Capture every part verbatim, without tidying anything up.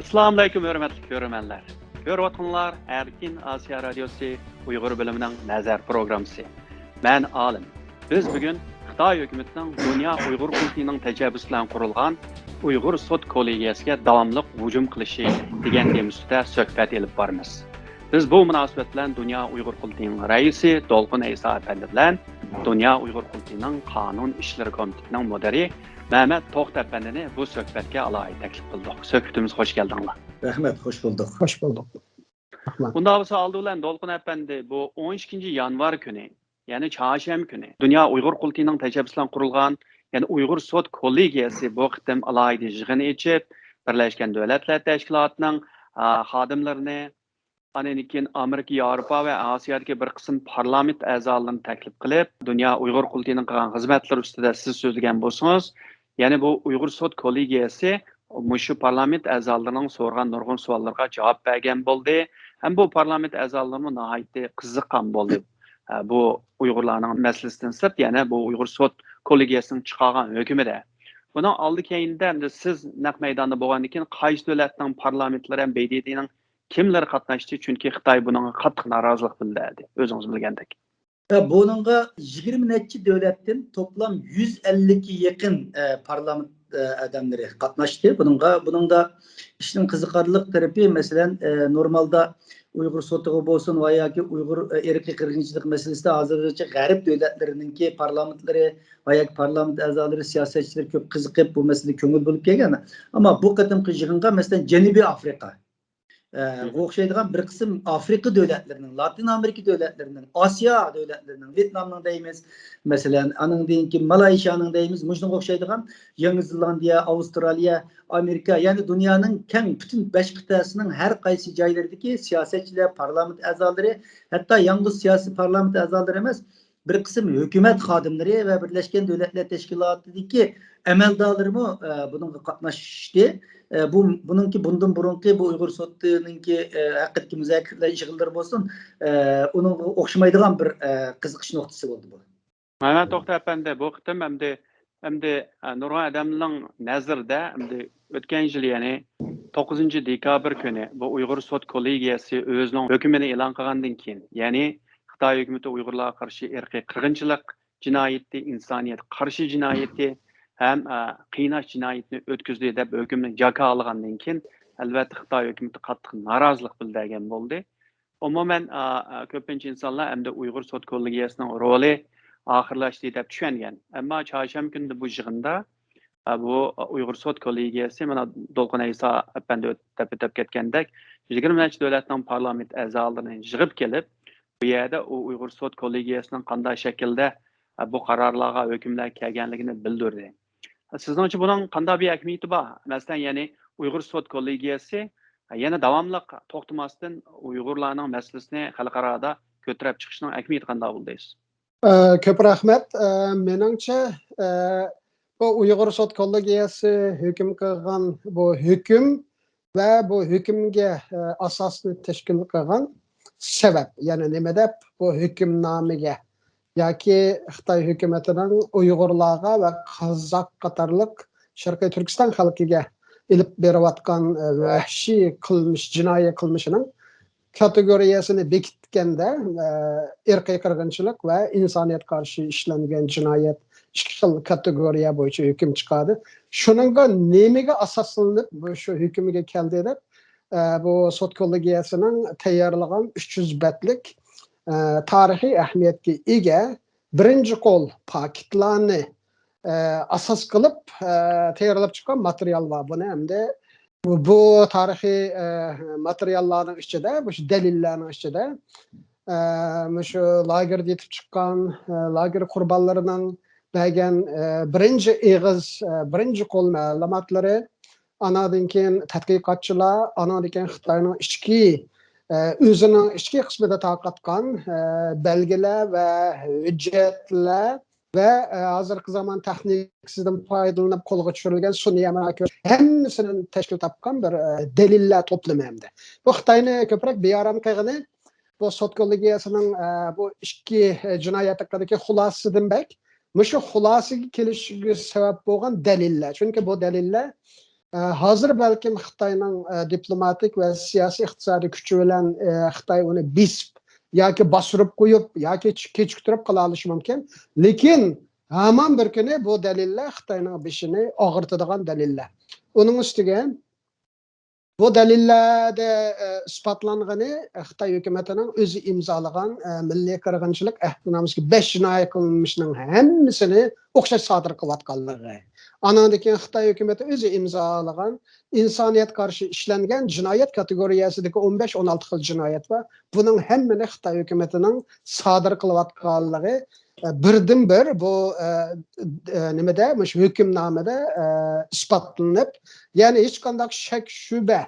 ئەسسالامۇئەلەيكۇم، ھۆرمەتلىك كۆرۈرمەنلەر. كۆرۈۋاتقىنىڭلار ئەركىن ئاسىيا رادىيوسى ئۇيغۇر بۆلۈمىنىڭ نەزەر پروگراممىسى. مەن ئالىم. بىز بۈگۈن خىتاي ھۆكۈمىتىنىڭ دۇنيا ئۇيغۇر قۇرۇلتىيىنىڭ تەشەببۇسى بىلەن قۇرۇلغان ئۇيغۇر سوت كوللېگىيەسىگە داۋاملىق ھۇجۇم قىلىشى دېگەن تېما ئۈستىدە سۆھبەت ئېلىپ بارىمىز. بىز بۇ مۇناسىۋەت بىلەن دۇنيا ئۇيغۇر قۇرۇلتىيىنىڭ رەئىسى دولقۇن ئەيسا ئەپەندى بىلەن دۇنيا ئۇيغۇر قۇرۇلتىيىنىڭ قانۇن ئىشلىرى كومىتېتىنىڭ مۇدىرى مەمەت توختى ئەپەندىنى بۇ سۆھبەتكە ئالاھىدە تەكلىپ قىلدۇق. سۆھبىتىمىز خوش كەلدىڭلار. رەھمەت، خوش بولدۇق. خوش بولدۇق. رەھمەت. ئۇنداق بولسا ئالدى بىلەن دولقۇن ئەپەندى، بۇ ئون ئىككىنچى يانۋار كۈنى، يەنى چارشەنبە كۈنى دۇنيا ئۇيغۇر قۇرۇلتىيىنىڭ تەشەببۇسى بىلەن قۇرۇلغان، يەنى ئۇيغۇر سوت كوللېگىيەسى بۇ قېتىم ئالاھىدە يىغىن ئېچىپ، بىرلەشكەن دۆلەتلەر تەشكىلاتىنىڭ، ئا، خادىملىرىنى، ئاندىن كېيىن ئامېرىكا، ياۋروپا ۋە ئاسىيادىكى بىر قىسىم پارلامېنت ئەزالىرىنى تەكلىپ قىلىپ، دۇنيا ئۇيغۇر قۇرۇلتىيىنىڭ قىلغان خىزمەتلىرى ئۈستىدە سىز سۆزلىگەن بولسىڭىز، يەنى بۇ ئۇيغۇر سوت كوللېگىيەسى مۇشۇ پارلامېنت ئەزالىرىنىڭ سورىغان نۇرغۇن سوئاللىرىغا جاۋاب بەرگەن بولدى. ھەم بۇ پارلامېنت ئەزالىرىمۇ ناھايىتى قىزىققان بولدى. ئە، بۇ ئۇيغۇرلارنىڭ مەسىلىسىدىن سىرت، يەنە بۇ ئۇيغۇر سوت كوللېگىيەسىنىڭ چىقارغان ھۆكمىدە. بۇنىڭ ئالدى كەينىدە ئەمدى سىز نەق مەيداندا بولغاندىن كېيىن، قايسى دۆلەتنىڭ پارلامېنتلىرى ھەم ب د ت نىڭ كىملىرى قاتناشتى؟ چۈنكى خىتاي بۇنىڭغا قاتتىق نارازىلىق بىلدۈردى، ئۆزىڭىز بىلگەندەك. ھە، بۇنىڭغا يىگىرمە نەچچە دۆلەتتىن توپلام يۈز ئەللىككە يېقىن، ئە، پارلامېنت، ئە، ئادەملىرى قاتناشتى. بۇنىڭغا، بۇنىڭدا ئىشنىڭ قىزىقارلىق تەرىپى، مەسىلەن، ئە، نورمالدا ئۇيغۇر سوتىغا بولسۇن ۋە ياكى ئۇيغۇر، ئە، ئىرقىي قىرغىنچىلىق مەسىلىسىدە ھازىرغىچە غەرب دۆلەتلىرىنىڭكى پارلامېنتلىرى ۋە ياكى پارلامېنت ئەزالىرى، سىياسەتچىلەر كۆپ قىزىقىپ بۇ مەسىلىگە كۆڭۈل بۆلۈپ كەلگەن. ئەمما بۇ قېتىمقى يىغىنغا، مەسىلەن، جەنۇبىي ئافرىقا، ئە، مم. غا ئوخشايدىغان بىر قىسىم ئافرىقا دۆلەتلىرىنىڭ، لاتىن ئامېرىكا دۆلەتلىرىنىڭ، ئاسىيا دۆلەتلىرىنىڭ، ۋيېتنامنىڭ دەيمىز، مەسىلەن، ئانىڭدىن كېيىن مالايشىيانىڭ دەيمىز، مۇشۇنىڭغا ئوخشايدىغان يېڭى زېلاندىيە، ئاۋسترالىيە، ئامېرىكا، يەنى دۇنيانىڭ كەڭ پۈتۈن بەش قىتئەسىنىڭ ھەر قايسى جايلىرىدىكى سىياسەتچىلەر، پارلامېنت ئەزالىرى، ھەتتا يالغۇز سىياسىي پارلامېنت ئەزالىرى ئەمەس، بىر قىسىم ھۆكۈمەت خادىملىرى ۋە بىرلەشكەن دۆلەتلەر تەشكىلاتىدىكى ئەمەلدارلىرىمۇ، ئە، بۇنىڭغا قاتناشتى. ئە، بۇ، بۇنىڭكى بۇندىن بۇرۇنقى بۇ ئۇيغۇر سوتىنىڭكى، ئە، ھەققىدىكى مۇزاكىرىلەر، يىغىنلىرى بولسۇن، ئە، ئۇنىڭغا ئوخشىمايدىغان بىر، ئە، قىزىقىش نۇقتىسى بولدى بۇ. مەمەت توختى ئەپەندى، بۇ قېتىم ئەمدى، ئەمدى، ئە، نۇرغۇن ئادەمنىڭ نەزىرىدە، ئەمدى ئۆتكەن يىل، يەنى توققۇزىنچى دېكابىر كۈنى بۇ ئۇيغۇر سوت كوللېگىيەسى ئۆزىنىڭ ھۆكمىنى ئېلان قىلغاندىن كېيىن، يەنى خىتاي ھۆكۈمىتى ئۇيغۇرلارغا قارشى ئىرقىي قىرغىنچىلىق جىنايىتى، ئىنسانىيەتكە قارشى جىنايىتى ھەم، ئە، قىيناش جىنايىتىنى ئۆتكۈزدى دەپ ھۆكۈمنى جاكارلىغاندىن كېيىن، ئەلۋەتتە خىتاي ھۆكۈمىتى قاتتىق نارازىلىق بىلدۈرگەن بولدى. ئومۇمەن، ئا، ئا، كۆپىنچە ئىنسانلار ئەمدى ئۇيغۇر سوت كوللېگىيەسىنىڭ رولى ئاخىرلاشتى دەپ چۈشەنگەن. ئەمما چارشەنبە كۈنىدە بۇ يىغىندا، ئا، بۇ ئۇيغۇر سوت كوللېگىيەسى، مانا، دولقۇن ئەيسا ئەپەندى ئۆت-، دەپ ئۆتۈپ كەتكەندەك، يىگىرمە نەچچە دۆلەتنىڭ پارلامېنت ئەزالىرىنى يىغىپ كېلىپ، بۇ يەردە ئۇ ئۇيغۇر سوت كوللېگىيەسىنىڭ قانداق شەكىلدە، ئا، بۇ قارارلارغا، ھۆكۈملەرگە كەلگەنلىكىنى بىلدۈردى. سىزنىڭچە بۇنىڭ قانداق بىر ئەھمىيىتى بار؟ مەسىلەن، يەنى ئۇيغۇر سوت كوللېگىيەسى يەنە داۋاملىق توختىماستىن ئۇيغۇرلارنىڭ مەسىلىسىنى خەلقئارادا كۆتۈرۈپ چىقىشنىڭ ئەھمىيىتى قانداق بولىدۇ دەيسىز؟ ئە، كۆپ رەھمەت. ئە، مېنىڭچە، ئە، بۇ ئۇيغۇر سوت كوللېگىيەسى ھۆكۈم قىلغان بۇ ھۆكۈم ۋە بۇ ھۆكۈمگە، ئە، ئاساسنى تەشكىل قىلغان سەۋەب، يەنى نېمە دەپ بۇ ھۆكۈمنامىگە ياكى خىتاي ھۆكۈمىتىنىڭ ئۇيغۇرلارغا ۋە قازاق قاتارلىق شەرقىي تۈركىستان خەلقىگە ئېلىپ بېرىۋاتقان، ئە، ۋەھشىي قىلمىش، جىنايى قىلمىشىنىڭ كاتېگورىيەسىنى بېكىتكەندە، ئە، ئىرقىي قىرغىنچىلىق ۋە ئىنسانىيەتكە قارشى ئىشلەنگەن جىنايەت ئىككى خىل كاتېگورىيە بويىچە ھۆكۈم چىقاردى. شۇنىڭغا نېمىگە ئاساسلىنىپ بۇ شۇ ھۆكۈمگە كەلدى دەپ، ئە، بۇ سوت كوللېگىيەسىنىڭ تەييارلىغان ئۈچ يۈز بەتلىك، ئە، تارىخىي ئەھمىيەتكە ئىگە بىرىنچى قول پاكىتلارنى، ئە، ئاساس قىلىپ، ئە، تەييارلاپ چىققان ماتېرىيال بار. بۇنى ئەمدى بۇ، بۇ تارىخىي، ئە، ماتېرىياللارنىڭ ئىچىدە، مۇشۇ دەلىللەرنىڭ ئىچىدە، ئە، مۇشۇ لاگېردا يېتىپ چىققان، ئە، لاگېر قۇربانلىرىنىڭ بەرگەن، ئە، بىرىنچى ئېغىز، ئە، بىرىنچى قول مەلۇماتلىرى، ئاناندىن كېيىن تەتقىقاتچىلار، ئاناندىن كېيىن خىتاينىڭ ئىچكى، ئە، ئۆزىنىڭ ئىچكى قىسمىدا تارقاتقان، ئە، بەلگىلەر ۋە ھۆججەتلەر ۋە، ئە، ھازىرقى زامان تېخنىكىسىدىن پايدىلىنىپ قولغا چۈشۈرۈلگەن سۈنئىي ئەمەلىيەت ھەممىسىدىن تەشكىل تاپقان بىر، ئە، دەلىللەر توپلىمى ئەمدى. بۇ خىتاينى كۆپرەك بىئارام قىلغىنى، بۇ سوت كوللېگىيەسىنىڭ، ئە، بۇ ئىككى، ئە، جىنايەت ھەققىدىكى خۇلاسىسىدىن بەك، مۇشۇ خۇلاسىگە كېلىشىگە سەۋەب بولغان دەلىللەر. چۈنكى بۇ دەلىللەر، ئە، ھازىر بەلكىم خىتاينىڭ، ئە، دىپلوماتىك ۋە سىياسىي ئىقتىسادىي كۈچى بىلەن، ئە، خىتاي ئۇنى بېسىپ ياكى باستۇرۇپ قويۇپ ياكى چ-، كېچىكتۈرۈپ قالالىشى مۇمكىن. لېكىن ھامان بىر كۈنى بۇ دەلىللەر خىتاينىڭ بېشىنى ئاغرىتىدىغان دەلىللەر. ئۇنىڭ ئۈستىگە بۇ دەلىللەردە، ئە، ئىسپاتلانغىنى، خىتاي ھۆكۈمىتىنىڭ ئۆزى ئىمزالىغان، ئە، مىللىي قىرغىنچىلىق ئەھدىنامىسىدىكى بەش جىنايى قىلمىشنىڭ ھەممىسىنى ئوخشاش سادىر قىلىۋاتقانلىقى. ئانىڭدىن كېيىن خىتاي ھۆكۈمىتى ئۆزى ئىمزالىغان ئىنسانىيەتكە قارشى ئىشلەنگەن جىنايەت كاتېگورىيەسىدىكى ئون بەش، ئون ئالتە خىل جىنايەت بار. بۇنىڭ ھەممىنى خىتاي ھۆكۈمىتىنىڭ سادىر قىلىۋاتقانلىقى، ئە، بىردىنبىر بۇ، ئە، ئە، نېمىدە، مۇشۇ ھۆكۈمنامىدە، ئە، ئىسپاتلىنىپ، يەنى ھېچقانداق شەك، شۈبھە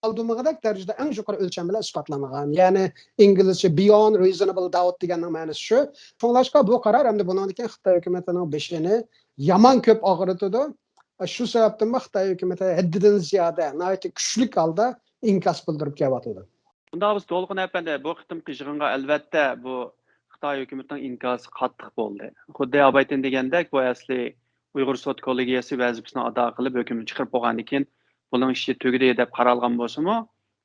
قالدۇرمىغۇدەك دەرىجىدە ئەڭ يۇقىرى ئۆلچەم بىلەن ئىسپاتلانغان. يەنى ئىنگلىزچە beyond reasonable doubt دېگەننىڭ مەنىسى شۇ. شۇڭلاشقا بۇ قارار ئەمدى بۇنىڭدىن كېيىن خىتاي ھۆكۈمىتىنىڭ بېشىنى يامان كۆپ ئاغرىتىدۇ. شۇ سەۋەبتىنمۇ خىتاي ھۆكۈمىتى ھەددىدىن زىيادە، ناھايىتى كۈچلۈك ھالدا ئىنكاس بىلدۈرۈپ كېلىۋاتىدۇ. شۇنداق بولسا، دولقۇن ئەپەندى، بۇ قېتىمقى يىغىنغا ئەلۋەتتە بۇ خىتاي ھۆكۈمىتىنىڭ ئىنكاسى قاتتىق بولدى. خۇددى ئابايتىن دېگەندەك، بۇ ئەسلى ئۇيغۇر سوت كوللېگىيەسى ۋەزىپىسىنى ئادا قىلىپ، ھۆكۈم چىقىرىپ بولغاندىن كېيىن، بۇنىڭ ئىشى تۈگىدى دەپ قارالغان بولسىمۇ،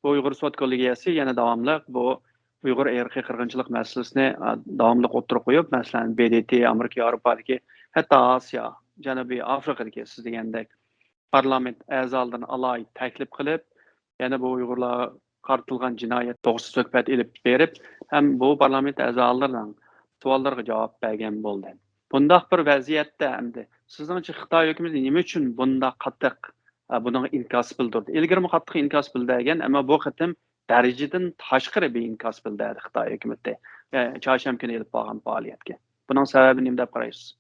بۇ ئۇيغۇر سوت كوللېگىيەسى يەنە داۋاملىق بۇ ئۇيغۇر ئىرقىي قىرغىنچىلىق مەسىلىسىنى، ئا، داۋاملىق ئوتتۇرىغا قويۇپ، مەسىلەن، ب د ت، ئامېرىكا، ياۋروپادىكى، ھەتتا ئاسىيا، جەنۇبىي ئافرىقىدىكى سىز دېگەندەك پارلامېنت ئەزالىرىنى ئالاھىدە تەكلىپ قىلىپ، يەنە بۇ ئۇيغۇرلارغا قارىتىلغان جىنايەت توغرىسىدا سۆھبەت ئېلىپ بېرىپ، ھەم بۇ پارلامېنت ئەزالىرىنىڭ سوئاللىرىغا جاۋاب بەرگەن بولدى. بۇنداق بىر ۋەزىيەتتە ئەمدى سىزنىڭچە خىتاي ھۆكۈمىتى نېمە ئۈچۈن بۇنداق قاتتىق، ئە، بۇنىڭغا ئىنكاس بىلدۈردى؟ ئىلگىرىمۇ قاتتىق ئىنكاس بىلدۈرگەن، ئەمما بۇ قېتىم دەرىجىدىن تاشقىرى بىر ئىنكاس بىلدۈردى خىتاي ھۆكۈمىتى، ئە، چارشەنبە كۈنى ئېلىپ بارغان پائالىيەتكە. بۇنىڭ سەۋەبى نېمە دەپ قارايسىز؟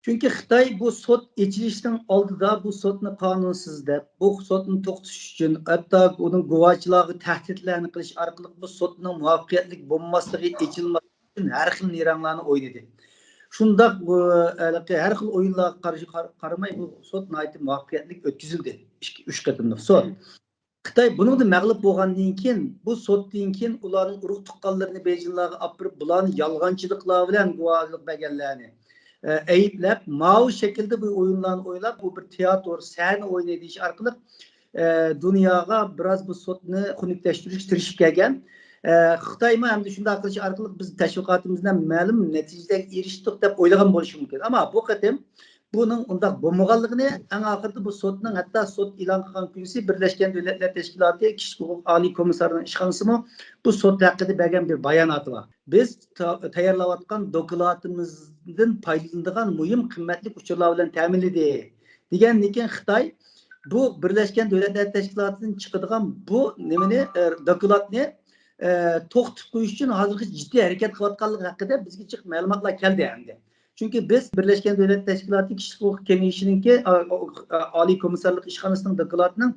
چۈنكى خىتاي بۇ سوت ئېچىلىشنىڭ ئالدىدا بۇ سوتنى قانۇنسىز دەپ، بۇ سوتنى توختىتىش ئۈچۈن، ھەتتا ئۇنىڭ گۇۋاچىلارغا تەھدىتلەرنى قىلىش ئارقىلىق بۇ سوتنىڭ مۇۋەپپەقىيەتلىك بولماسلىقى، ئېچىلماسلىقى ئۈچۈن ھەر خىل نېرەڭلارنى ئوينىدى. شۇنداق، ئۇ، ھېلىقى ھەر خىل ئويۇنلارغا قارشى قار-، قارىماي، بۇ سوت ناھايىتى مۇۋەپپەقىيەتلىك ئۆتكۈزۈلدى. ئىككى، ئۈچ قېتىملىق سوت. خىتاي بۇنىڭدا مەغلۇپ بولغاندىن كېيىن، بۇ سوتتىن كېيىن ئۇلارنىڭ ئۇرۇق تۇغقانلىرىنى بېيجىڭلارغا ئاپىرىپ، بۇلارنى يالغانچىلىقلار بىلەن، گۇۋاھلىق بەرگەنلەرنى، ئە، ئەيىبلەپ، ماۋۇ شەكىلدە بۇ ئويۇنلارنى ئويناپ، بۇ بىر تىياتىر، سەھنە ئويناي دېيىش ئارقىلىق، ئە، دۇنياغا بىراز بۇ سوتنى خۇنۈكلەشتۈرۈشكە تىرىشىپ كەلگەن. ئە، خىتايمۇ ئەمدى شۇنداق قىلىش ئارقىلىق بىز تەشۋىقاتىمىز بىلەن مەلۇم نەتىجىلەرگە ئېرىشتۇق دەپ ئويلىغان بولۇشى مۇمكىن. ئەمما بۇ قېتىم بۇنىڭ ئۇنداق بولمىغانلىقىنى، ئەڭ ئاخىرىدا بۇ سوتنىڭ ھەتتا سوت ئېلان قىلغان كۈنىسى بىرلەشكەن دۆلەتلەر تەشكىلاتى كىشىلىك ھوقۇق ئالىي كومىسسارىنىڭ ئىشخانىسىمۇ بۇ سوت ھەققىدە بەرگەن بىر باياناتى بار. بىز تا-، تەييارلاۋاتقان دوكلاتىمىزدىن پايدىلىنىدىغان مۇھىم قىممەتلىك ئۇچۇرلار بىلەن تەمىنلىدى، دېگەندىن كېيىن خىتاي بۇ بىرلەشكەن دۆلەتلەر تەشكىلاتىدىن چىقىدىغان بۇ نېمىنى، ئە، دوكلاتنى، ئە، توختىتىپ قويۇش ئۈچۈن ھازىرغىچە جىددىي ھەرىكەت قىلىۋاتقانلىقى ھەققىدە بىزگە جىق مەلۇماتلار كەلدى ئەمدى. چۈنكى بىز بىرلەشكەن دۆلەتلەر تەشكىلاتى كىشىلىك ھوقۇق كېڭىشىنىڭكى، ئا، ئا، ئالىي كومىسسارلىق ئىشخانىسىنىڭ دوكلاتىنىڭ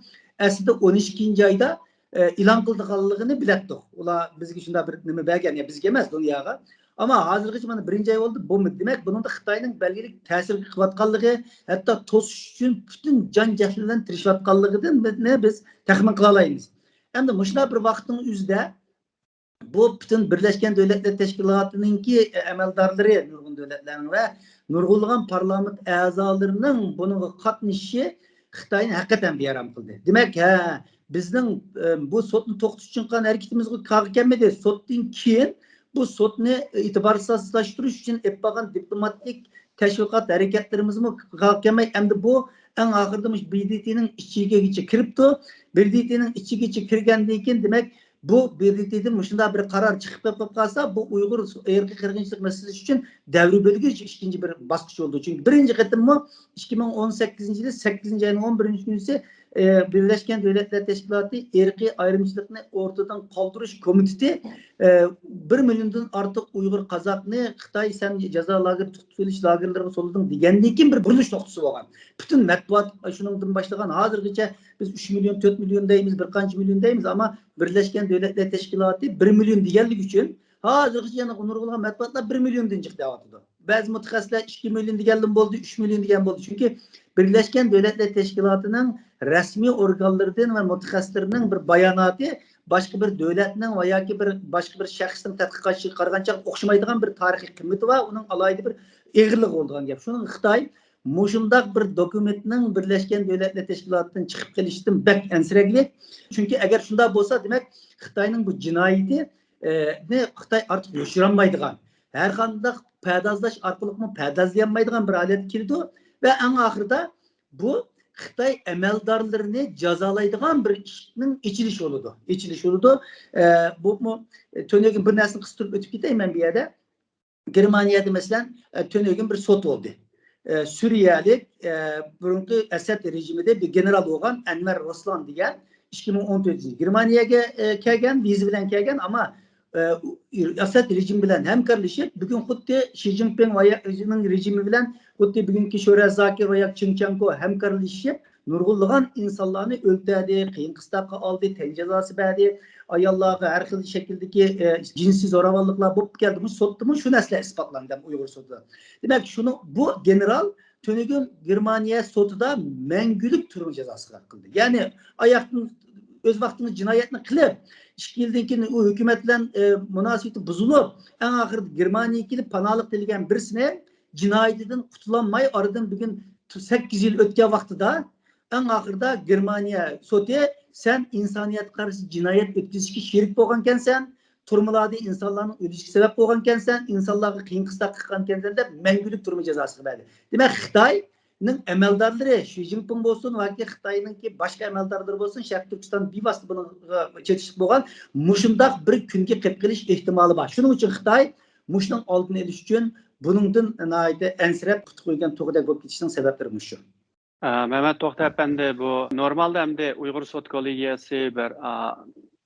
ئەسلىدە ئون ئىككىنچى ئايدا، ئە، ئېلان قىلىدىغانلىقىنى بىلەتتۇق. ئۇلار بىزگە شۇنداق بىر نېمە بەرگەن، يا بىزگە ئەمەس، دۇنياغا. ئەمما ھازىرغىچە مانا بىرىنچى ئاي بولدى. بۇ دېمەك، بۇنىڭدا خىتاينىڭ بەلگىلىك تەسىر قىلىۋاتقانلىقى، ھەتتا توسۇش ئۈچۈن پۈتۈن جان جەھلى بىلەن تىرىشىۋاتقانلىقىنى بىز تەخمىن قىلالايمىز. ئەمدى مۇشۇنداق بىر ۋاقىتنىڭ ئۆزىدە بۇ پۈتۈن بىرلەشكەن دۆلەتلەر تەشكىلاتىنىڭكى ئەمەلدارلىرى، نۇرغۇن دۆلەتلەرنىڭ ۋە نۇرغۇنلىغان پارلامېنت ئەزالىرىنىڭ بۇنىڭغا قاتنىشىشى خىتاينى ھەقىقەتەن بىئارام قىلدى. دېمەك، ھە، بىزنىڭ، ئە، بۇ سوتنى توختىتىش ئۈچۈن قىلغان ھەرىكىتىمىزغۇ كارغا كەلمىدى. سوتتىن كېيىن بۇ سوتنى ئېتىبارسىزلاشتۇرۇش ئۈچۈن ئېلىپ بارغان دىپلوماتىك تەشۋىقات ھەرىكەتلىرىمىزمۇ كارغا كەلمەي، ئەمدى بۇ ئەڭ ئاخىرىدا مۇشۇ ب د ت نىڭ ئىچىگىچە كىرىپتۇ. ب د ت نىڭ ئىچىگىچە كىرگەندىن كېيىن، دېمەك، بۇ ب د ت دىن مۇشۇنداق بىر قارار چىقىپ قېلىپ قالسا، بۇ ئۇيغۇر ئىرقىي قىرغىنچىلىق مەسىلىسى ئۈچۈن دەۋر بۆلگۈچ ئىككىنچى بىر باسقۇچ بولىدۇ. چۈنكى بىرىنچى قېتىممۇ ئىككى مىڭ ئون سەككىزىنچى يىلى سەككىزىنچى ئاينىڭ ئون بىرىنچى كۈنى، ئە، بىرلەشكەن دۆلەتلەر تەشكىلاتى ئىرقىي ئايرىمچىلىقنى ئورتىدىن قالدۇرۇش كومىتېتى، ئە، بىر مىليوندىن ئارتۇق ئۇيغۇر قازاقنى خىتاي سەن جازا لاگېرى تۇتۇپ قېلىش لاگېرلىرىغا سولىدىڭ دېگەندىن كېيىن بىر بۇرۇلۇش نۇقتىسى بولغان. پۈتۈن مەتبۇئات شۇنىڭدىن باشلىغان ھازىرغىچە بىز ئۈچ مىليون، تۆت مىليون دەيمىز، بىر قانچە مىليون دەيمىز، ئەمما بىرلەشكەن دۆلەتلەر تەشكىلاتى بىر مىليون دېگەنلىكى ئۈچۈن ھازىرغىچە يەنە نۇرغۇنلىغان مەتبۇئاتلار بىر مىليوندىن جىق دەۋاتىدۇ. بەزى مۇتەخەسسىسلەر ئىككى مىليون دېگەنلىرىمۇ بولدى، ئۈچ مىليون دېگەن بولدى. چۈنكى بىرلەشكەن دۆلەتلەر تەشكىلاتىنىڭ رەسمىي ئورگانلىرىدىن ۋە مۇتەخەسسىسلىرىنىڭ بىر باياناتى باشقا بىر دۆلەتنىڭ ۋە ياكى بىر باشقا بىر شەخسنىڭ تەتقىقات ئىشىغا قارىغانچە ئوخشىمايدىغان بىر تارىخىي قىممىتى بار، ئۇنىڭ ئالاھىدە بىر ئېغىرلىقى بولىدىغان گەپ. شۇنىڭ خىتاي مۇشۇنداق بىر دوكۇمېنتنىڭ بىرلەشكەن دۆلەتلەر تەشكىلاتىدىن چىقىپ قېلىشىدىن بەك ئەنسىرەملىك. چۈنكى ئەگەر شۇنداق بولسا، دېمەك، خىتاينىڭ بۇ جىنايىتى، ئە، نى خىتاي ئارتۇق يوشۇرالمايدىغان، ھەر قانداق پەردازلاش ئارقىلىقمۇ پەردازلىيالمايدىغان بىر ھالەتكە كېلىدۇ ۋە ئەڭ ئاخىرىدا بۇ خىتاي ئەمەلدارلىرىنى جازالايدىغان بىر ئىشىكنىڭ ئېچىلىشى بولىدۇ. ئېچىلىشى بولىدۇ. ئە، بۇمۇ، ئە، تۆنۆگۈن بىر نەرسىنى قىستۇرۇپ ئۆتۈپ كېتەي مەن بۇ يەردە. گېرمانىيەدە، مەسىلەن، ئە، تۆنۆگۈن بىر سوت بولدى. ئە، سۈرىيەلىك، ئە، بۇرۇنقى ئەسەد رېجىمىدا بىر گېنېرال بولغان ئەنۋەر رۇسلان دېگەن ئىككى مىڭ ئون تۆتىنچى يىل گېرمانىيەگە، ئە، كەلگەن، ۋىزا بىلەن كەلگەن، ئەمما، ئە، ئەسەد رېجىمى بىلەن ھەمكارلىشىپ، بۈگۈن خۇددى شى جىنپىڭ ۋە يا-، ئۆزىنىڭ رېجىمى بىلەن خۇددى بۈگۈنكى شۆرە زاكىر ۋە يا چېن چۈەنگو ھەمكارلىشىپ، نۇرغۇنلىغان ئىنسانلارنى ئۆلتۈردى، قىيىن قىستاققا ئالدى، تەن جازاسى بەردى، ئاياللارغا ھەر خىل شەكىلدىكى، ئە، جىنسىي زوراۋانلىقلار بولۇپ كەلدىمۇ، سوتتىمۇ شۇ نەرسىلەر ئىسپاتلاندى ئۇيغۇر سوتىدا. دېمەك، شۇنىڭ، بۇ گېنېرال تۈنۈگۈن گېرمانىيە سوتىدا مەڭگۈلۈك تۈرمە جازاسىغا ھۆكۈم قىلدى. يەنى ئاياقتىن ئۆز ۋاقتىدا جىنايەتنى قىلىپ، ئىككى يىلدىن كېيىن ئۇ ھۆكۈمەت بىلەن، ئە، مۇناسىۋىتى بۇزۇلۇپ، ئەڭ ئاخىرىدا گېرمانىيەگە كېلىپ پاناھلىق تىلىگەن بىرسىنى جىنايىتىدىن قۇتۇلالماي، ئارىدىن بۈگۈن سەككىز يىل ئۆتكەن ۋاقتىدا، ئەڭ ئاخىرىدا گېرمانىيە سوتى، «سەن ئىنسانىيەتكە قارشى جىنايەت ئۆتكۈزۈشكە شېرىك بولغانكەنسەن، تۈرمىلەردە ئىنسانلارنىڭ ئۆلۈشىگە سەۋەب بولغانكەنسەن، ئىنسانلارغا قىيىن قىستاق قىلغانكەنسەن» دەپ، مەڭگۈلۈك تۈرمە جازاسىغا بەردى. دېمەك، خىتاينىڭ ئەمەلدارلىرى، شى جىنپىڭ بولسۇن ياكى خىتاينىڭكى باشقا ئەمەلدارلىرى بولسۇن، شەرقىي تۈركىستان بىۋاسىتە بۇنىڭغا چېتىشلىق بولغان، مۇشۇنداق بىر كۈنگە قېلىپ قېلىش ئېھتىمالى بار. شۇنىڭ ئۈچۈن خىتاي مۇشۇنىڭ ئالدىنى ئېلىش ئۈچۈن بۇنىڭدىن ناھايىتى ئەنسىرەپ، پۇت قويغان تۇغىدەك بولۇپ كېتىشنىڭ سەۋەبلىرى مۇشۇ. ئە، مەمەت توختى ئەپەندى، بۇ نورمالدا ئەمدى ئۇيغۇر سوت كوللېگىيەسى بىر، ئا،